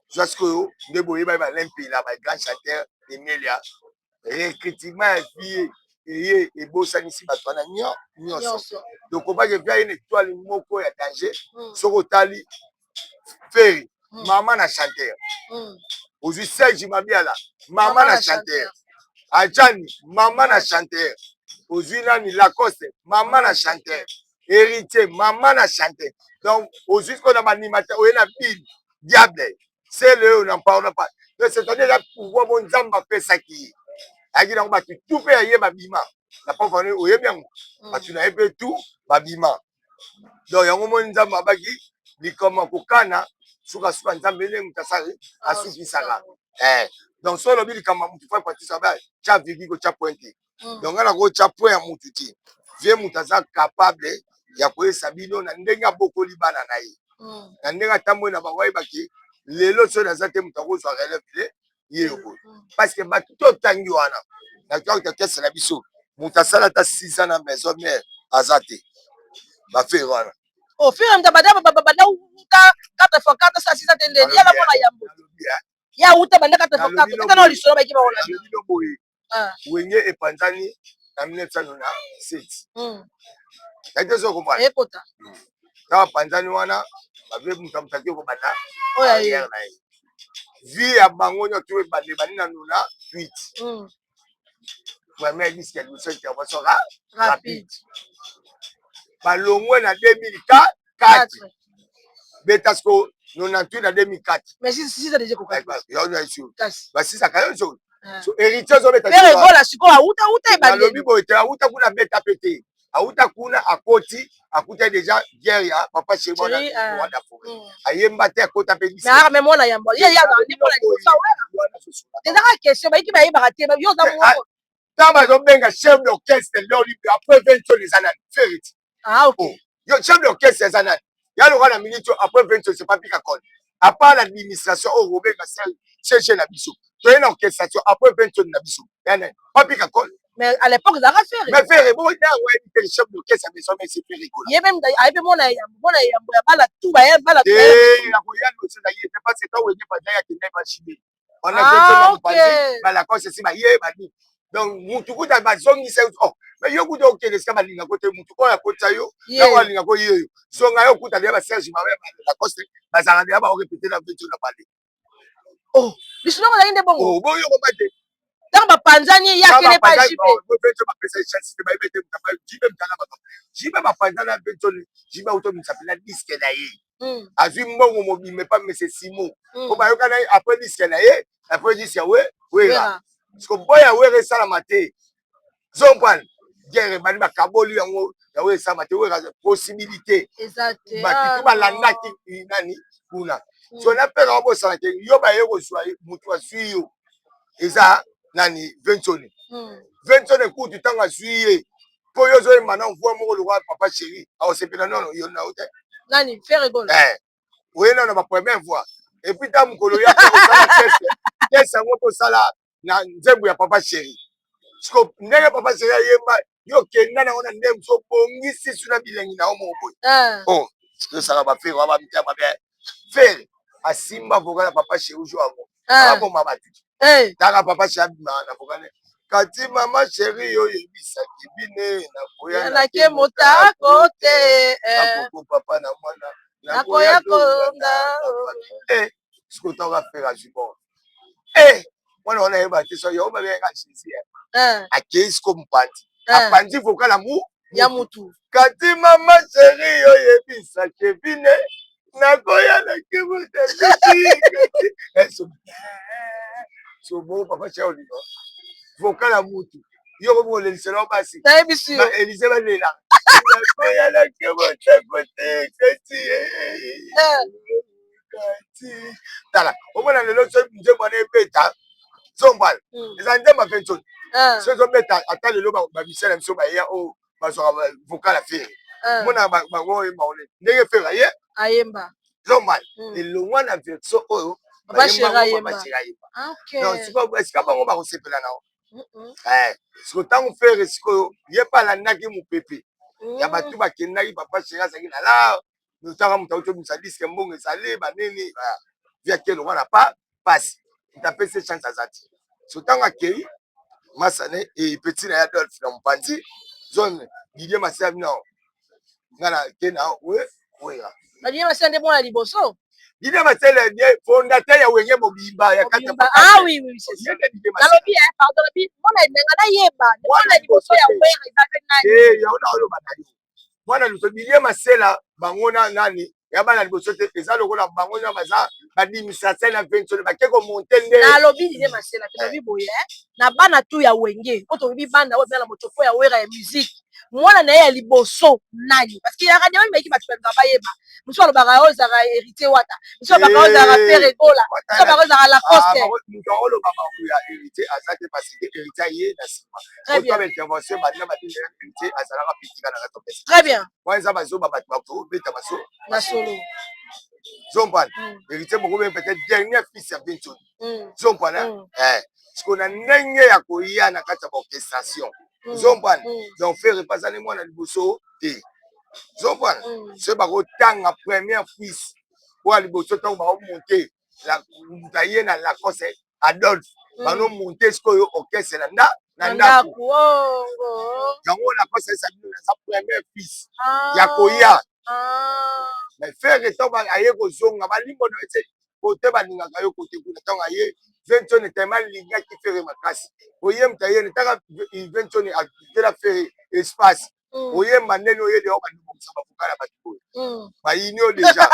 zwa sikoyo nde boyebaki balempela bagrand chanteur Emelia. Recrutement ya vieux eye ebosanisi bato wana nyonso. Donc obaki vieux aye na étoile moko ya danger. Soki otali Ferre, mama na chanteur, ozwi Serge Mabiala, mama na chanteur, Ajani, mama na chanteur, ozwi nani, Lacoste, mama na chanteur, Héritier, mama na chanteur. Donc ozwi sikoyo na baanimateur, oye na Bill Diable, c'est le oyo n'en parle pas. Donc c'est-à-dire eza pouvoir mo Nzambe apesaki ye, ayaki nango. Bato tu mpe aye babima na pauvre, oyebi yango, bato na ye mpe tu babima. Donc yango moni Nzambe abaki likambo ya kokana, sukasuka Nzambe nde moto asali asukisaka. Donc so olobi likambo ya motu, fa patisa ba tya virgule, kotya point te. Donc ngai nakotya point ya motu te. Vieux moto aza capable ya koyesa bino na ndenge abokoli bana na ye, na ndenge atamboli na bango, ayebaki lelo soki naza te, moto akozwa relève te, ye oyo. Parce que bato to otangi wana na orchestre na biso, moto asala ata 6 ans na maison mère aza te, baFerre wana. Oh, Ferre mutu banda banda uta 4 fois 4 sa 6 te, ndeni yala mona yambo ya uta banda 4 fois 4 kata na lisolo bayiki bango. Nalobi boye, Wenge epanzani na 1997. Nayebi te soki okomprendre. Ekota. Ntango apanzani wana, babe moto amutaki okobanda oyo aye carrière na ye, vie ya bango nyonso to ebanda, ebandi na 98, première disque ya liboso, intervention rapide. Balongwe na 2004, beta siko 98 na 2004. Mais si si ça déjà koka. Kasi basisaka yo so so Héritier ozobeta. Ferre Gola sikoyo auta uta ebandeli. Nalobi boye te, auta kuna beta pe te, auta kuna akoti, akuta déjà guerre ya Papa Chéri Rwanda Forêt, ayemba te, akota mpe. Mais aka me mwana yambo ye ya nde mwana liboso awera, ezaka question bayiki bayebaka te, yo oza moko. Ntango bazobenga chef d'orchestre lori après 20 eza nani? Ferre. Ah ok. Yo chef d'orchestre eza nani? Ya loka na minute après 20, c'est pas Pika Kone, à part l'administration oyo kobenga CG na biso, toye na orchestration après 20 na biso ya nani? Pas Pika Kone. Mais à l'époque ezalaka Ferre. Mais Ferre bo na oyebi te, chef d'orchestre ya maison mais c'est Ferre Gola. Ye même ayebi mona yambo, mona yambo ya bala tu baye bala. Te, akoya liboso na ye te, parce que ntango Wenge panza, akende bashime wana 20 balacoste esi bayeba nini. Donc mutu kuta bazongisa yo, oh, mais yo kuta okende esika balingako te, mutu oyo akotisa yo ntango alingako ye, yo zonga, yo okuta deya baSerge Mabe, Lacoste bazalaka deya baorépéter na 20 na bale. Oh, lisolo ozalaki nde bongo. Oh, boyokoma te. Ntango bapanzani, ye akende pa JB. Bapesa chance te, bayebi te JB mutala bato JB bapanzana 20, JB automisa mpena disque na ye, azwi mbongo mobimba epa mese Simo po bayoka na ye après disque na ye, après disque ya we Wera. Parce que boya Wera esalama te, zompane guerre ebandi, bakaboli yango, ya Wera esalama te, Wera possibilité bato balandaki nani kuna. So na mpe kaka bosala te, yo baye kozwa motu azwi yo eza nani? Vensoni. Vensoni kutu ntango azwi ye, mpo yo ozoyemba na voix moko lokola Papa Chéri, aosepela nono yo na yo te. Nani, Ferre Gola? Oye nano ba première voix, et puis ta mokolo ya kosala test, test yango tosala na nzembo ya Papa Chéri. Siko ndenge Papa Chéri ayemba, yo kenda nango na ndenge mosu, obongisi su na bilengi na yo moko boye. Oh, tosala baFerre wa bamitema mabe. Ferre asimba vocal ya Papa Chéri jo yango aboma bato. Taka Papa Chéri abimaka na vocal kati mama chéri, oyebisaki bine nakoya nake motako te. Nakoko papa na mwana. Nakoya kolonda. Sikoyo ntango Ferre azwi bon, mwana wana ayeba te so yango babengaka Jésus, akei siko mopanzi, apanzi vocal ya mu ya mutu. Kati mama chéri, oyebisaki bine nakoya nake motako so bongo Papa Chéri olinga vocal ya mutu. Yo komi kolelisela yo basi. Nayebisi yo. Ba Elise balela. Nakoyalaki moteko te kati. Kati. Tala, omona lelo soki nzembo wana ebeta zombala. Eza nzembo ya Ventoni. Soki ezobeta ata lelo ba musiciens na biso baya oyo bazwaka vocal ya Ferre. Omona bango oyemba wana ndenge Ferre aye ayemba. Zombala. Elongwa na version oyo Papa Chéri ayemba. Papa Chéri ayemba. Donc sikoyo esika bango bakosepela nango. Sikoyo ntango Ferre sikoyo ye mpe alandaki mopepe ya bato bakendaki, Papa Chéri azalaki na la notaka moto auti obimisa disque, mbongo ezali banini via ke longwa na pa pasi, moto apesi chance aza te. So ntango akei masane epeti na ye Adolphe na mopanzi zone, Didier Masela bino nga na ke na we Wera. Didier Masela nde mwana liboso. Didier Masela ye fondateur ya Wenge mobimba ya kati. Ah oui, c'est ça. Nalobi, pardon, nalobi mwana nanga nayeba mwana liboso ya Wera eza mpe nani? Yango na oloba na yo, mwana liboso Didier Masela, bango na nani ya bana liboso te, eza lokola bango nyonso baza badministrateur na Ventole, bake komonter nde. Nalobi Didier Masela te, nalobi boye, na bana tu ya Wenge oyo toyebi, bana oyo bana motopo ya Wera ya musique, mwana na ye ya liboso nani? Parce que ya radio oyo bato balingaka bayeba, mosu alobaka oyo ezalaka Héritier Wata, mosu alobaka oyo ezalaka Ferre Gola, mosu alobaka oyo ezalaka Lacoste. Moto aoloba makambo ya Héritier aza te, parce que Héritier aye na nsima. Oto intervention banda babini, Héritier azalaka pitika na kati orchestre. Très bien. Wana eza bazoba, bato bakobeta baso. Na solo. Zompana Héritier bokobe peut-être dernier fils ya Bentoni. Zompana siko na ndenge ya koya na kati ya baorchestration. Zompana, donc Ferre mpe azali mwana liboso te. Zompana, soki bakotanga premier fils oyo ya liboso, ntango bakomonter moto aye na Lacoste, Adolphe, banomonter sikoyo orchestre na nda na ndako yango. Lacoste eza bino naza premier fils ya koya, mais Ferre ntango aye kozonga balimbono ete kote balingaka yo kote kuna. Ntango aye, Ventone tellement alingaki Ferre makasi, oye moto aye ntaka Ventone akitela Ferre espace oyemba ndenge oyeli yango, bandobongisa bavocal ya bato oyo bayini yo déjà.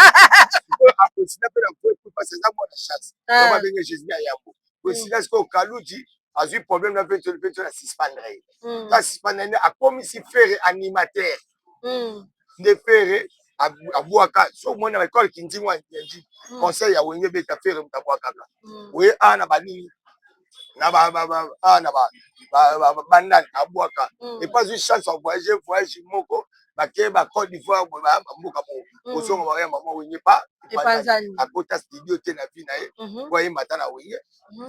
Apresida mpe na parce eza mwana chance, yango babenge Jésus ya yambo presida. Sikoyo Kaluji azwi problème na Ventone, Ventone asuspendre ye. Asuspendre nde akomisi Ferre animateur, nde Ferre abwaka. So omoni na baekole Kindingo ya nji conseil ya Wenge beta, Ferre moto abwakaka oye awa na banini na awa na bandani abwaka. Epo azwi chance ya voyage, voyage moko bakeye ba Côte d'Ivoire, bamboka moko kozonga, baya mama Wenge pa akota studio te na vie na ye po ayemba ata na Wenge.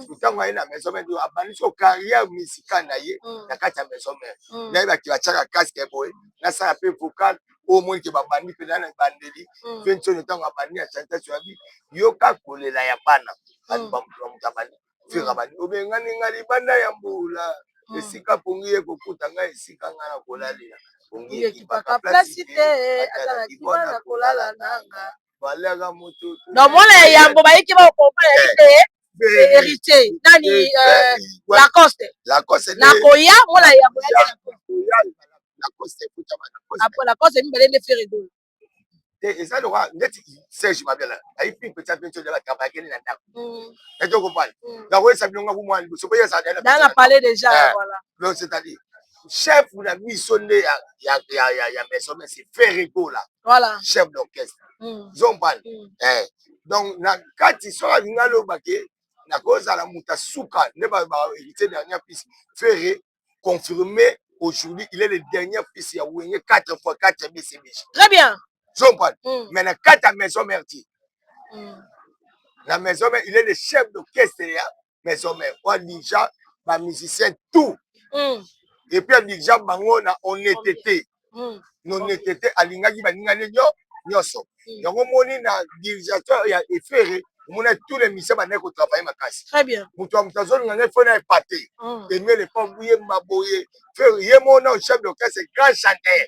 Ntango aye na Maison Mère, abandi so carrière musicale na ye na kati ya Maison Mère. Nayebaki batiaka casque boye, nasala mpe vocal oyo omoni ke babandi mpenza na ebandeli. Ventone ntango abandi na chantation yabi yoka kolela ya bana bamoto, abandi Ferre, abandi obengani nga libanda ya mbula, esika pongi ekokuta ngai, esika ngai na kolalela pongi ekipaka place te, ata na kibwa na kolala nanga baliaka moto. Donc mwana ya yambo bayiki bakokompa te Héritier nani? Lacoste. Lacoste. Nakoya mwana ya yambo. Lacoste. Après Lacoste mibale nde Ferre Gola. Te, eza lokwa neti Serge Mabiala ayi fi petit mpe nzoto batravaillaki na ndako ete comprendre. Donc oyesa bilongo ku mwana liboso po yesa. Dans la palais déjà, voilà. Donc c'est-à-dire chef na biso nde ya Maison Mère, c'est Ferre Gola. Chef d'orchestre zompane. Donc na kati soki alingi aloba ke nakozala moto asuka nde bahéritier dernier fils, Ferre confirmé aujourd'hui, il est le dernier fils ya Wenge 4 fois 4 BCBG. Très bien. Zompane, mais na kati ya Maison Mère ti na Maison Mère, il est le chef d'orchestre ya Maison Mère oyo adirigea bamusicien tout et puis adirigea bango na honnêteté. Na honnêteté alingaki balingani nyonso. Yango moni na dirigeateur ya Ferre, omoni tous les musiciens bandaki kotravailler makasi. Très bien. Moto ya moto azolinga ngai fo na epate emele mpo yemba boye. Ferre ye moko na chef d'orchestre, grand chanteur.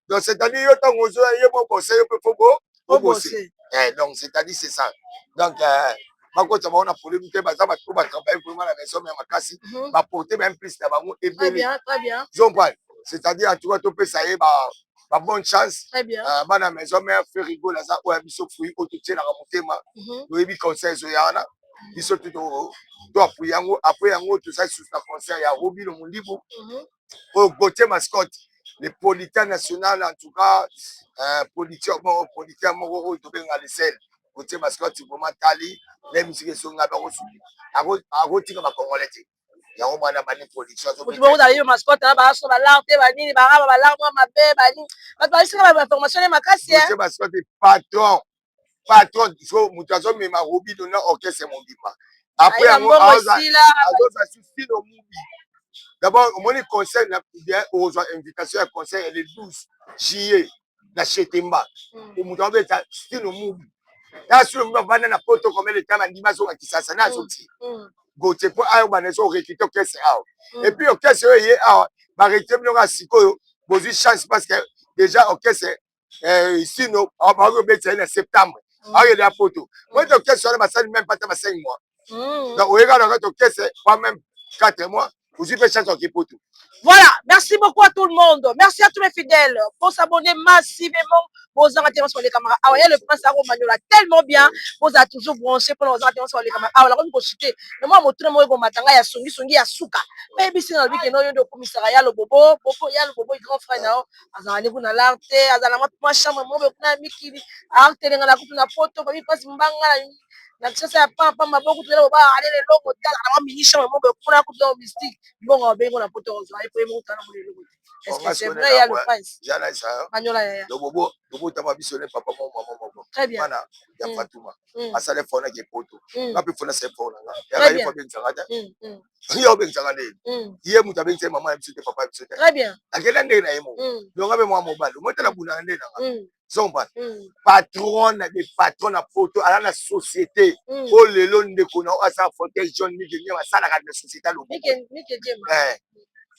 Donc c'est-à-dire yo ntango ozoya ye mo bose, yo mpe fo bo obose. Donc c'est-à-dire c'est ça. Donc bakota bango na polémique te, baza bato oyo batravaille vraiment na Maison ya makasi, baporte ba plus na bango ebele. Zompane, c'est-à-dire en tout cas topesa ye ba bonne chance. Bana Maison Mère, Ferre Gola aza oyo ya biso, fruit oyo totielaka motema, toyebi conseil ezoya wana. Biso te to appuyer yango. Après yango, tozali susu na concert ya Robino Mondibu, oyo Gauthier Mascotte, le producteur national. En tout cas, producteur moko, producteur moko oyo tobenga le sel, Gauthier Mascotte, vraiment tali na musique esonga bango, suki akotika bacongolais te. Yango mwana bani production. Motu moko ozali mascotte na baso balar te, banini baraba balar mwa mabe, banini, bato balisaka bainformation ne makasi. Gauthier Mascotte, patron, patron. So moto azomema Robino na orchestre mobimba. Après yango, azozwa Sustino Mubi. D'abord omoni concert na bien, okozwa invitation ya concert le 12 juillet na Chetemba. Moto abeta Stino Mubi na Stino Mubi, avanda na Poto combien de temps, bandima azonga Kisasa na azoti Gauthier mpo ayo banda eza orecruter orchestre awa. Et puis orchestre oyo eye awa, barecruter bino kaka sikoyo, bozwi chance parce que déjà orchestre Sino bakoki kobetisa ye na septembre, akende ya Poto. Moyete orchestre wana basali même pas ta ba 5 mois. Donc oyeka na kati orchestre pas même 4 mois, ozwi mpe chance oke Poto. Voilà, merci beaucoup à tout le monde. Merci à tous mes fidèles. Pour s'abonner massivement, bozanga te sur les caméras. Ah ouais, le prince a Maniola tellement bien. Vous avez toujours branché pour nos sur les caméras. Ah, la comme chuter. Mais moi, mon moi ko matanga ya songi songi ya suka. Mais bisi na lobi ke no yo ndo komisaka ya lobobo, bobo ya lobobo, grand frère na azala ne kuna l'arte, azala mwa chambre mo be kuna mikili. Arte nga na kutu na Poto, babi pasi mbanga na Kinshasa ya pampa maboko tela boba alele eloko tala na mini chambre mo be kuna kutu na mystique. Mbongo babengo na Poto, ozwa ye po ye moko tala mo eloko te. Est-ce que c'est vrai, ya le prince? Jana isa. Manyola yaya. Lobobo lobotama biso ne papa moko, mama moko. Très bien. Mwana ya Fatuma asala effort na ke Poto, nga mpe fona asala effort na nga yaka ye fo abengisanga te. Ye obengisanga ndenge ye moto abengisa ye mama ya biso te, papa ya biso te. Très bien. Akenda ndenge na ye moko. Donc nga mpe mwa mobali omotala bunaka nde na nga zomba patron na de patron na Poto, aza na société oyo lelo ndeko na oyo asala fauteuil jaune, Mike Nyema, asalaka na société alobo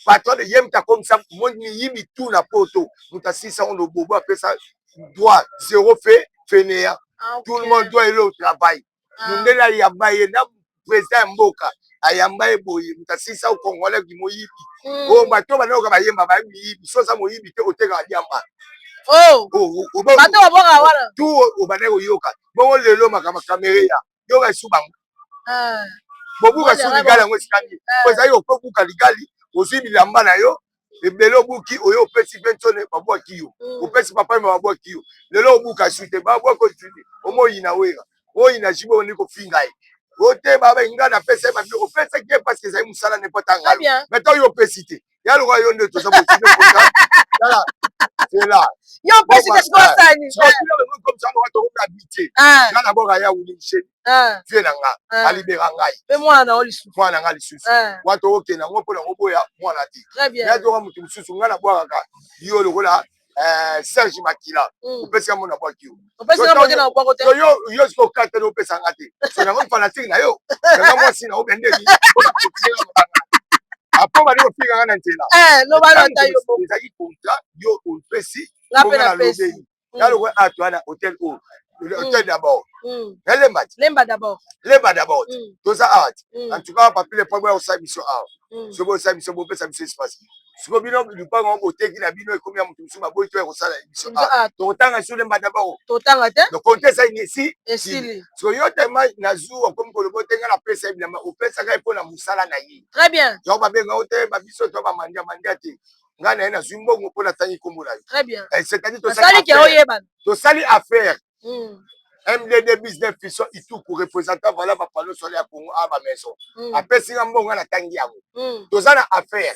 patron de ye. Moto akomisa miyibi tu na Poto, moto asilisa ngo lobobo, apesa droit zéro fait fainéant. Tout le monde doit aller au travail. Mondele ayamba ye na président ya mboka, ayamba ye boye. Moto asilisa congolais moyibi oyo bato banayoka bayemba baye miyibi. So oza moyibi te, otekaka diamba. Bato babwaka wana. Tu obandaki koyoka bongo. Lelo makambo kamere ya yoka esu bango bobuka su ligali yango esika nini? Po ezali okobuka ligali, ozwi bilamba na yo ebele, obuki oyo, opesi mpe nsone, babwaki yo, opesi papa yema, babwaki yo. Lelo obuka su te, babwaki osu te. Omoyina wera, oyina jibe, ondi kofinga ye o te. Baba nga napesa ye babiloko, opesaki ye parce que ezali mosala ne pota ngalo. Mais to yo opesi te, ya lokola yo nde toza tala zela. Yo opesi te, sikoyo osani. Tokomi nga na boka ya wuli misheni vie na nga alibera ngai. Mpe mwana na yo lisusu. Mwana na nga lisusu wana tokokende yango mpona koboya mwana te. Nazoka moto mosusu nga nabwakaka yo lokola Serge Makila, opesika mo nabwaki yo. Yo. Yo sikoyo okateli, opesanga te, so nango fanatique na yo, nanga mwasi na yo bendeni apo bali kofinganga na nzela. Ezalaki contrat, yo opesi, nga nalobeli ya lokola ato wana hotel oyo, hotel d'abord nalemba ti. Lemba d'abord. Lemba d'abord, toza awa ti. En tout cas, papi le po osala biso awa, soki osala biso, bopesa biso espace. Sikoyo bino lupango yango boteki na bino, ekomi ya moto mosusu, baboyi to ya kosala émission awa, tokotanga so Lemba d'abord. Totanga te. Donc compte esali esi. Esili. Sikoyo yo tema na jour okomi koloba te, nga napesa ye bilamba, opesaka ye mpo na mosala na ye. Très bien. Yango babenga yo te, babiso to bamandia mandia te. Ngai na ye nazwi mbongo mpo natangi nkombo na yo. Très bien. C'est-à-dire tosali tosali affaire. MDD Business Fiso Ituku, représentant, voilà, bapanneau solaire ya Congo a bamaison, apesi nga mbongo, nga natangi yango. Toza na affaire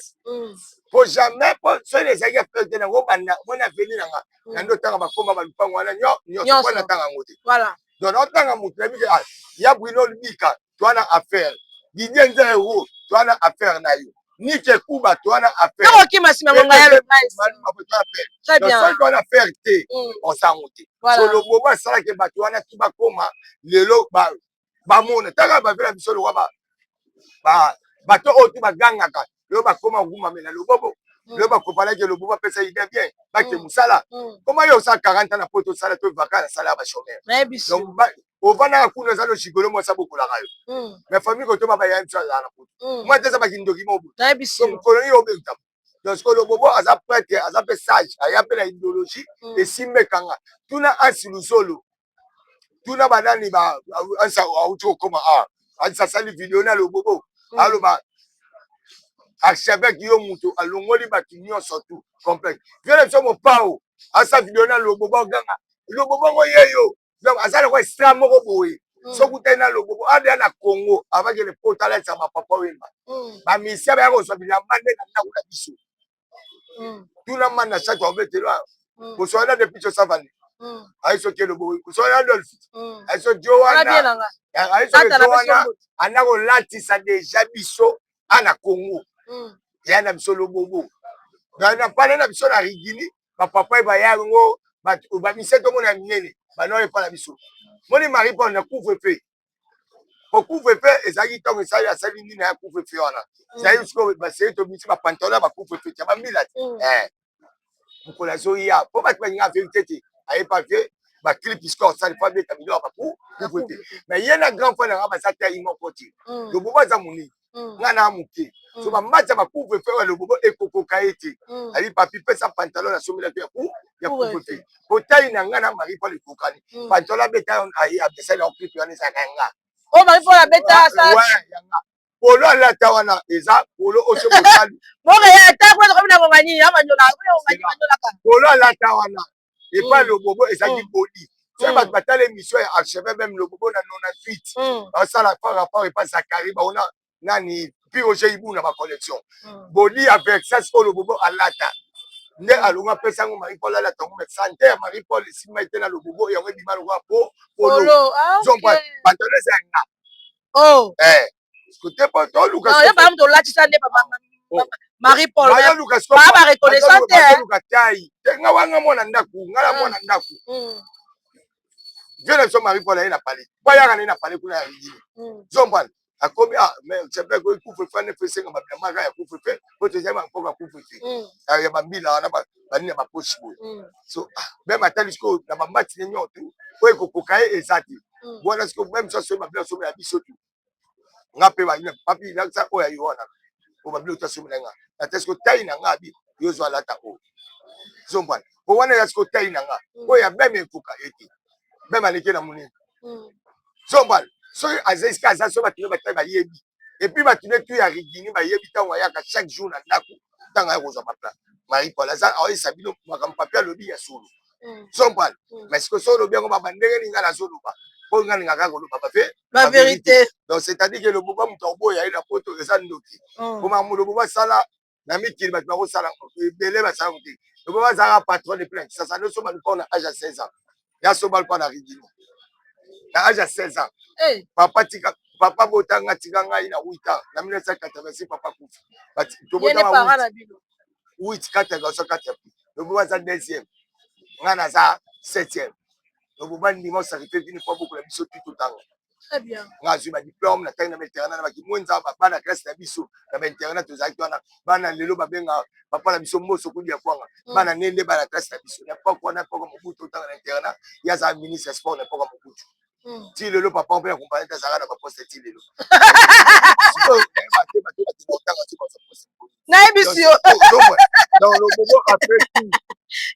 po jamais po soki ezalaki affaire te, nango banda mona aveni na nga na nde otanga bakomba balupango wana nyonso mpo natanga yango te. Donc naotanga motu nayebi ke ya Bruno Lubika, toa na affaire. Didier Nzero, toa na affaire na yo. Nike Kuba, toa na affaire. Okima nsima ngonga ya le prince. Très bien. Soki toa na affaire te, osango te. So lobobo asalaki bato wana tu bakoma lelo bamona taka bavela biso lokwa bato oyo tu bagangaka lelo, bakoma kogumamela lobobo. Lelo bakopalaki lobobo, apesa idée bien, bake mosala. Koma yo osala 40 ans na Poto, osala to vacance, asala ya bachômeur. Donc ovandaka kuna, eza loshikolo mwasi abokolaka yo, mais famille kotoma baya biso azala na Poto, mwa te eza bakindoki mo boye. Mokolo nini obengama? Donc sikoyo lobobo aza prêtre, aza mpe sage, aya mpe na idéologie esimbekanga. Tuna Ansi Luzolo, tuna banani. Ansi auti kokoma awa. Asali video na Lobobo, aloba archevêque yo moto alongoli bato nyonso tout complexe. Vieux na biso Mopao asa video na Lobobo, aganga Lobobo ngo ye yo. Donc aza lokwa extra moko boye. Soki utali na Lobobo adeya na Congo, avakele po talatisa bapapa Wemba, bamisia baya kozwa bilamba nde na ndako na biso. Tuna manda chaque obetelo koswana depuis tosavani ayi soki elobo koswana Adolphe ayi so jo wana, ayi soki jo wana anda kolatisa deja biso ana Congo ya na biso Lobobo na pale na biso na Rigini. Bapapa ye baya yango, bamisia tomona ya minene bana epa na biso. Moni Marie Paul na couvre-feu, po couvre-feu ezalaki ntango esali, asali nini ya couvre-feu wana, ezalaki sikoyo baseri tobimisi bapantalon ya bacouvre-feu ya bambila te. Mokolo azoya po bato balinga vérité te, ayepa vie baclip sikoyo asali po abeta biloko ya baku couvre-feu. Mais ye na grand frère nanga baza te moko te. Lobobo aza monene, nga na moke, so bamati ya bacouvre-feu ya Lobobo ekokoka ye te. Ali papi pesa pantalon nasombelaki ya couvre-feu po taille na nga na Marie Paul ekokani. Pantalon abeta, abesali yango clip wana, ezalaka ya nga. Oyo Marie Paul abeta? Yanga polo alata wana eza polo oso bosali. Polo alata wana epai Lobobo ezalaki bodi. Soki bato batala émission ya archevêque même Lobobo na 98, basala par rapport epa Zakari baona nani pi Roger Ibu na bacollection bodi ya Versace oyo Lobobo alata nde alongo apesa yango Marie Paul alata yango. Mais santé ya Marie Paul esimba ete na Lobobo yango ebima lokola po polo. Pantalon eza yanga kote po toluka. Tolatisa nde Marie Paul, ba reconnaissant te. Luka taille te, nga wanga mwana ndako, nga na mwana ndako. Vieux na biso Marie Paul aye na palais po ayaka na ye na palais kuna ya Rigini zombana. Akomi, ah mais c'est vrai, couvre-feu ne fesenga babilamba ya couvre-feu po tozali bampoka couvre-feu ya bambila wana, banini ya bapoche boye. So même atali sikoyo na bamati ne nyonso tu oyo ekokoka ye eza te wana. Sikoyo même so asoyi babila somi ya biso tu, nga mpe papi lakisa oyo ayi wana po babilo to asomi na nga ata sikoyo taille na nga abi yo zwa alata oyo zombwana po wana ya sikoyo taille na nga oyo ya beme ekoka ye te, beme aleki na monene zombwana. Soki aza esika aza, so bato ne batali bayebi, et puis bato ne tu ya Rigini bayebi ntango ayaka chaque jour na ndako, ntango aya kozwa baplat. Marie Paul aza aoyesa bino makambo papi alobi ya solo zombwana. Mais sikoyo so olobi yango baba ndenge nini, nga nazoloba mpo nga ningaka koloba bape bavérité. Donc c'est à dire que Lobobo moto akoboya ye na poto eza ndoki. Komaka Lobobo asala na mikili, bato bakosala ebele basala te. Lobobo azalaka patron depuis na Kisasa. Nosomba lupango na age ya 16 ans, nasomba lupango na Rigini na age ya 16 ans. Papa tika, papa botanga tika ngai na 8 ans, na 1986 papa kufi. Tobotama 8, 4 garçon, 4 filles. Lobobo aza deuxième, ngai naza septième. Lobobo ndima osacrifie vini mpo bokola biso tu totanga. Nga azwi badiplôme, natangi na bainternat na bakimwenza, bana classe na biso na bainternat tozalaki wana, bana lelo babenga papa na biso Mboso Kudia Kwanga, bana nde bana classe na biso na époque wana, époque Mobutu, otanga na internat. Ye azala ministre ya sport na époque ya Mobutu. Ti lelo papa mpe ya kompani te azalaka na baposte ti lelo. Nayebisi yo. Donc Lobobo après tout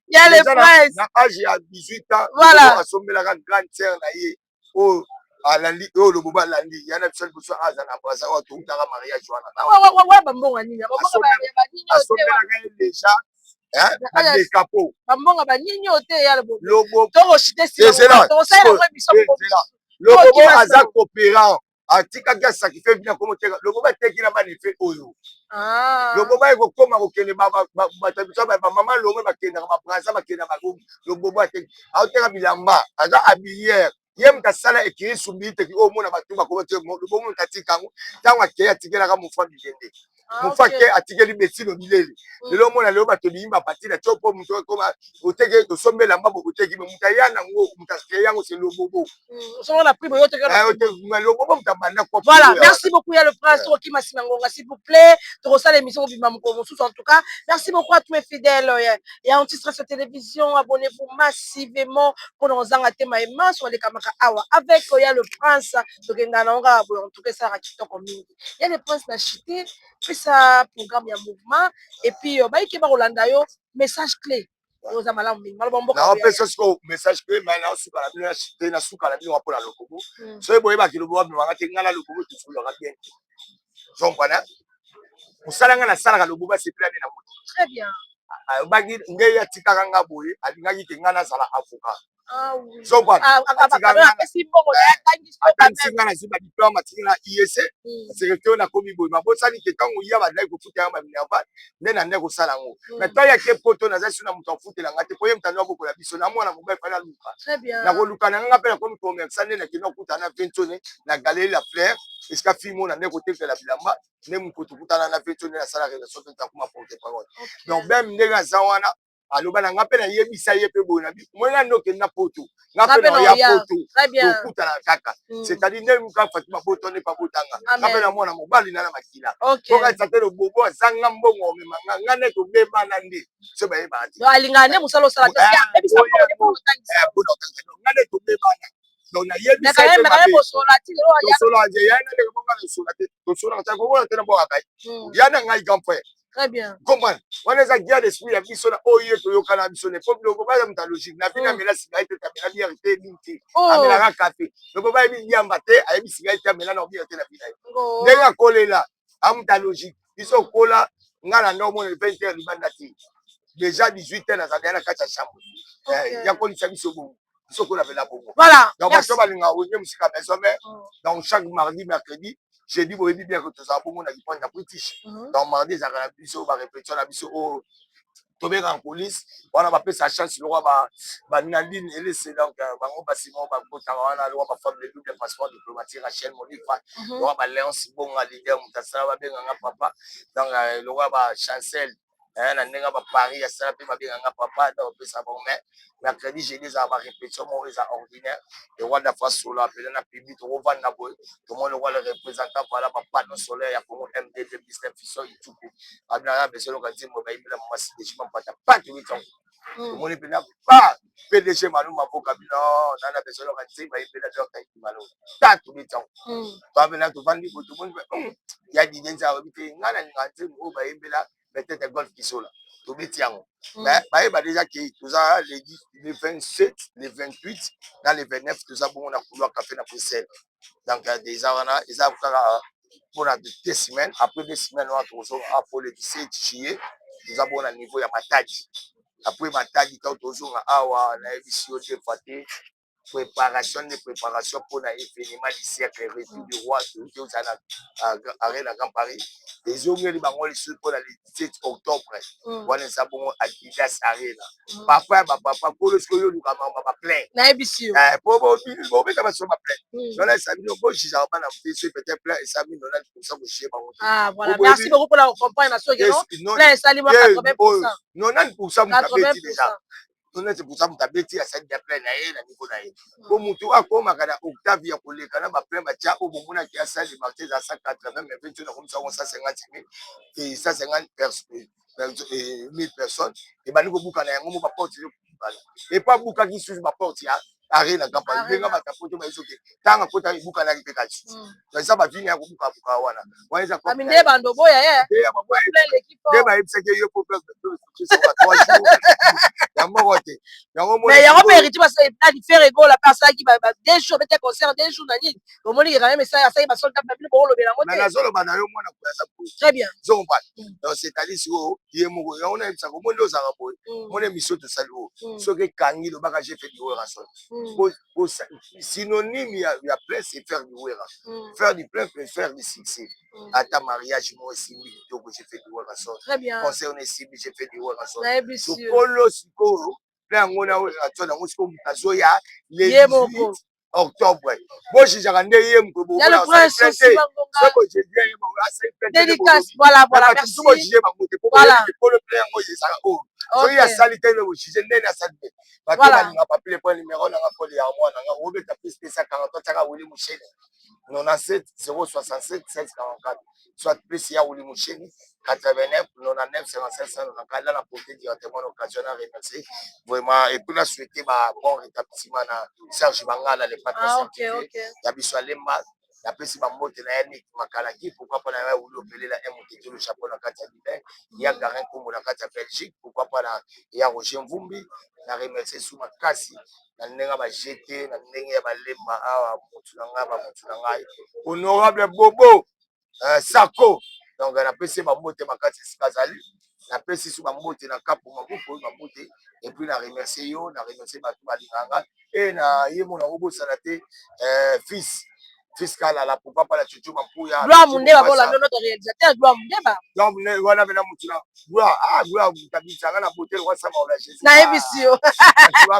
ya le prince na age ya 18 ans asombelaka grande sœur na ye oyo alandi, oyo Lobobo alandi ya na biso liboso aza na Braza oyo toutaka mariage wana. Wa bambongo nini? Asombelaka ye déjà badekapo. Bambongo banini oyo te ya Lobobo. Tokoshite. Lobobo aza coopérant, atikaki asacrifie bino akomoteka. Lobobo ateki na bana efe oyo. Lobobo ekokoma kokende bato biso bamama Lomwe bakendaka baBraza, bakendaka. Lobobo ateki, aoteka bilamba, aza habilleur. Ye moto asala ekiri sumbili teki oyo omona bato bakoma te. Lobobo moto atika yango. Ntango akei, atikelaka mofa bilende, mofa ke atikeli besino bilele. Lelo omona lelo bato biyimba pati na tio mpo moto ekoma oteki, tosombi elamba bo oteki. Me moto aya nango, moto akei yango, c'est Lobobo. Lobobo moto abanda. Voilà, merci beaucoup ya le prince. Tokokima nsima ngonga, s'il vous plaît. Tokosala émission mobimba mokolo mosusu. En tout cas, merci beaucoup à tous mes fidèles ya Anti-Stress Télévision. Abonnez-vous massivement mpona kozanga te mayema so alekamaka awa avec ya le prince. Tokendaka nango kaka boye. En tout cas, esalaka kitoko mingi. Ya le prince, na chite pesa programme ya mouvement et puis bayike bakolanda yo, message clé. Oza malamu mingi, maloba mboka. Naopesa sikoyo message mpe mai naosuka na bino te, nasuka na bino mpona Lobobo. Soki boyebaki Lobobo abimaka te, ngai na Lobobo tosololaka bien te. Zompana mosala ngai nasalaka, Lobobo asepela nde na moto. Très bien. Alobaki nde atikaka nga boye, alingaki ke ngai nazala avocat. Ah oui. Zompana Atangisi. Atangisi ngai, nazwi badiplôme, atiki na IEC secrétaire, nakomi boye. Mabosani ke ntango ya bandaki kofuta yango baminerval nde na nde kosala yango. Mais ntango yake poto, naza so na moto afutela nga te, po ye moto ando abokola biso na mwana mobali, fali aluka. Très bien. Nakoluka na nga mpe nakomi commerçant, nde nakende kokutana na Ventone na Galerie La Fleur, esika fille moko na nde kotekela bilamba. Nde moko tokutana na Ventone, nasala relation mpe takoma porte parole. Donc bem ndenge aza wana, aloba na nga mpe nayebisa ye mpe boye na bi moi nga nde okende na poto, nga mpe na oya poto, tokutana kaka. C'est-à-dire nde muka Fatima boto nde pabotanga nga mpe na mwana mobali na makila pokatisa te. Lobobo azanga mbongo omema nga, nga nde tobebana nde so bayebaka te. Alingaka nde mosala osala te. Nga nde tobebana, donc nayebisa ye Tosolola. Ya na ndenge bonga nasola te, tosolaka te, komona te na bwaka ya na ngai grand frère. Très bien. Comprendre wana eza guerre d'esprit ya biso na oyo ye toyokana na biso ne, po biloko baza moto ya logique na bino. Amela sigai te, amela bière te, nini te, amelaka kafe. Loko bayebi liamba te, ayebi sigai te, amela na bière te na bina ye ndenge akolela, amuta ya logique. Biso okola, nga na nde omona 20 heures libanda te, déjà 18 heures nazali na kati ya chambre. Ya kolisa biso bongo, biso okola mpena bongo. Donc bato balingaka Wenge Musica Maison Mère. Donc chaque mardi, mercredi, jeudi, boyebi bien ke tozala bongo na lipointe ya British. Donc mardi ezalaka na biso barépétition na biso oyo tobengaka coulisse wana, bapesa chance lokwa banadine Elese. Donc bango basimo bakotaka wana lokwa bafemme de double passeport diplomatique, Rachel Monifa, lokwa baléonce Bonga, leader moto asala babenganga papa. Donc lokwa bachancel na ndenge baparis asala mpe babenganga papa. Donc opesa bango. Mais mercredi, jeudi ezala barépétition moko eza ordinaire. Le roi dafa sola pene na public, tokovanda boye, tomoni lokwa le représentant, voilà, bapanneau solaire ya Congo, MDD business fiso ituku abinaka beso loka nzembo bayimbela mama Sidejima Mpata pa toyetango. Tomoni mpena pa PDG Malu Mavoka bino nana beso loka nzembo bayimbela Dr Malo ta tobetango. Toapena tovandi boye, tomoni ya Dide Nzaka oyebi te ngai nalinga nzembo oyo bayembela peut-être Golf Kisola, tobeti yango. Mais bayeba déjà ke toza le 10, le 27, le 28 na le 29, toza bongo na Couloir Café na Bruxelles. Donc déjà wana eza kaka mpona 2 semaines. Après 2 semaines wana, tokozonga apo le 17 juillet, toza bongo na niveau ya Matadi. Après Matadi, ntango tozonga awa, nayebisi yo deux fois te, préparation nde préparation mpona événement du siècle, retour du roi. Toyoki ozala na Arena Grand Paris, ezongeli bango lisusu mpona le 17 octobre. Wana eza bongo Adidas Arena. Papa ya bapapa kolo, sikoyo oluka makambo baplein. Nayebisi yo. Po bobeta baso baplein wana, esa bino bojijaka bana te. Soki peut-être plein esami 90 % kojuger bango te. Ah voilà, merci beaucoup mpona kocomprendre na soki no plein esali mwa 80 %. 90 % moto abeti déjà, 90 % moto abeti, asali ya plein na ye na niveau na ye, po motu akomaka na octave ya koleka na baplein batya oyo bomonaki asali marché eza 180, mais 28 nakomisa yango 150 000 et 150 mille personnes ebandi kobukana yango mo baporte ezobukana. Epo abukaki lisusu baporte ya Arena Campagne, ndenge bato poto bayebi soki ntango akota ebukanaki mpe kati eza bavini ya kobukabuka wana wana eza. Nde bando boya ye. Nde bayebisaki yo po ya moko te yango. Mais yango mpe héritier basali Ferre Gola mpe asalaki 2 jours, bete concert 2 jours na nini, omoni quand même asalaki basold na bino, bokolobela yango te. Nazoloba na yo mwana koyaza. Très bien. Zomba, donc c'est-à-dire sikoyo ye moko yango nayebisaka, omoni nde ozalaka boye, moni émission tosali oyo, soki ekangi, lobaka j'ai fait du Werrason. Synonyme ya plein, c'est faire du Wera, faire du plein peut faire du succès. Ata mariage moko esimbi kitoko, j'ai fait du Werrason. Concert na esimbi, j'ai fait du Werrason. Sokolo sikoyo plein yango na Werrason yango sikoyo moto azoya le 18 octobre, bojijaka nde ye moko. Bojuge bango te, polo plein yango ezalaka oyo soki asali te, bojuge ndeni asali te. Bato balinga papile po numéro nanga pole ya mwana nanga obeta +243, tiaka Wili Musheni, 97 067 1644, soit plus ya Wili Musheni, 89 99 55 194. Là na porté directement l'occasion à remercier vraiment et puis na souhaiter ba bon rétablissement na Serge Bangala, le patron. Ah, okay. Ya biso alemba. Napesi bambote na Yannick Makalaki, pourquoi pas na ya Wuli Opelela M Tetelo Chapeau na kati ya Dubai, ya Garin Kombo na kati ya Belgique, pourquoi pas na ya Roger Mvumbi. Na remercier su makasi na ndenge ya ba GT, na ndenge ya balemba awa, motu na ngai, bamotu na ngai, honorable Bobo Sako. Donc napesi ye bambote makasi esika azali. Napesi su bambote na Kapo Mabuku, bambote. Et puis na remercier yo, na remercier bato balingaka ngai e na ye mona kobosana te, fils fiscal ala, pourquoi pas la Chuchu Mampuya. Gloire Mundeba, bolanda notre réalisateur Gloire Mundeba. Donc wana mena mutu na Gloire, ah Gloire, mutabisanga na beauté roi sama ola Jésus. Nayebisi yo.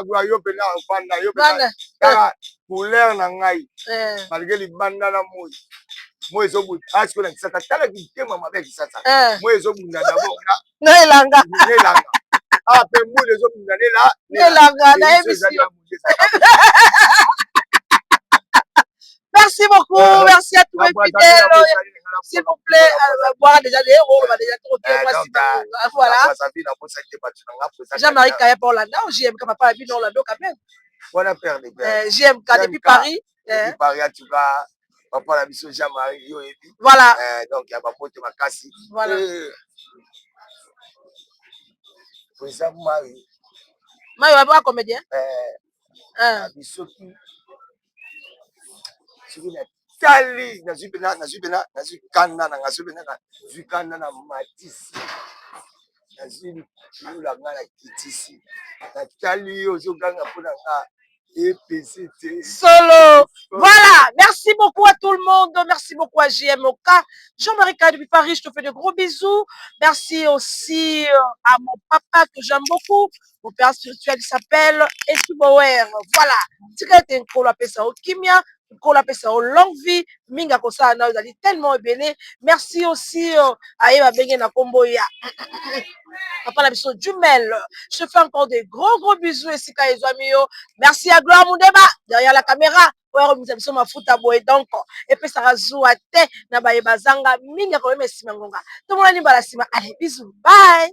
Gloire, yo pena ofanda, yo pena kaka couleur na ngai malgré libanda na moi, moi ezobunda asiko na Kisasa. Tala kitema mabe ya Kisasa, moi ezobunda d'abord na elanga, na elanga. Ah, pe mbula ezobunda nela elanga. Nayebisi yo. Merci beaucoup, merci à tous mes fidèles. S'il vous plaît, boire déjà des héros, on va déjà trop. Voilà. Jean-Marie Kaya pour Orlando, JMK, papa habite Orlando quand même. Voilà, père de père. JMK depuis Paris. Depuis Paris, en tout cas, papa la biso Jean-Marie, yo ebi. Voilà. Donc, il y a bambote makasi. Voilà. Président Marie. Marie, va comédien. Bisoki soki natali, nazwi mpena, nazwi mpena, nazwi kanda na nga, soki mpena nazwi kanda na matisi, nazwi likolo nga na kitisi, natali yo ozoganga mpo na nga epesi te. Solo. Voilà. Merci beaucoup à tout le monde. Merci beaucoup à JMOK. Jean-Marie K depuis Paris, je te fais de gros bisous. Merci aussi à mon papa que j'aime beaucoup. Mon père spirituel s'appelle Esubower. Voilà. Tika ete Nkolo apesa yo kimia, Nkolo apesa yo longue vie, mingi akosala na ozali tellement ebele. Merci aussi à Yeba Benge na kombo ya papa na biso Jumel. Je te fais encore des gros gros bisous esika ezwami yo. Merci à Gloire Mundeba derrière la caméra. Oyo akomisa biso mafuta boye, donc epesaka zuwa te na baye bazanga mingi akoyema nsima ngonga. Tomonani mbala nsima. Allez, bisous, bye.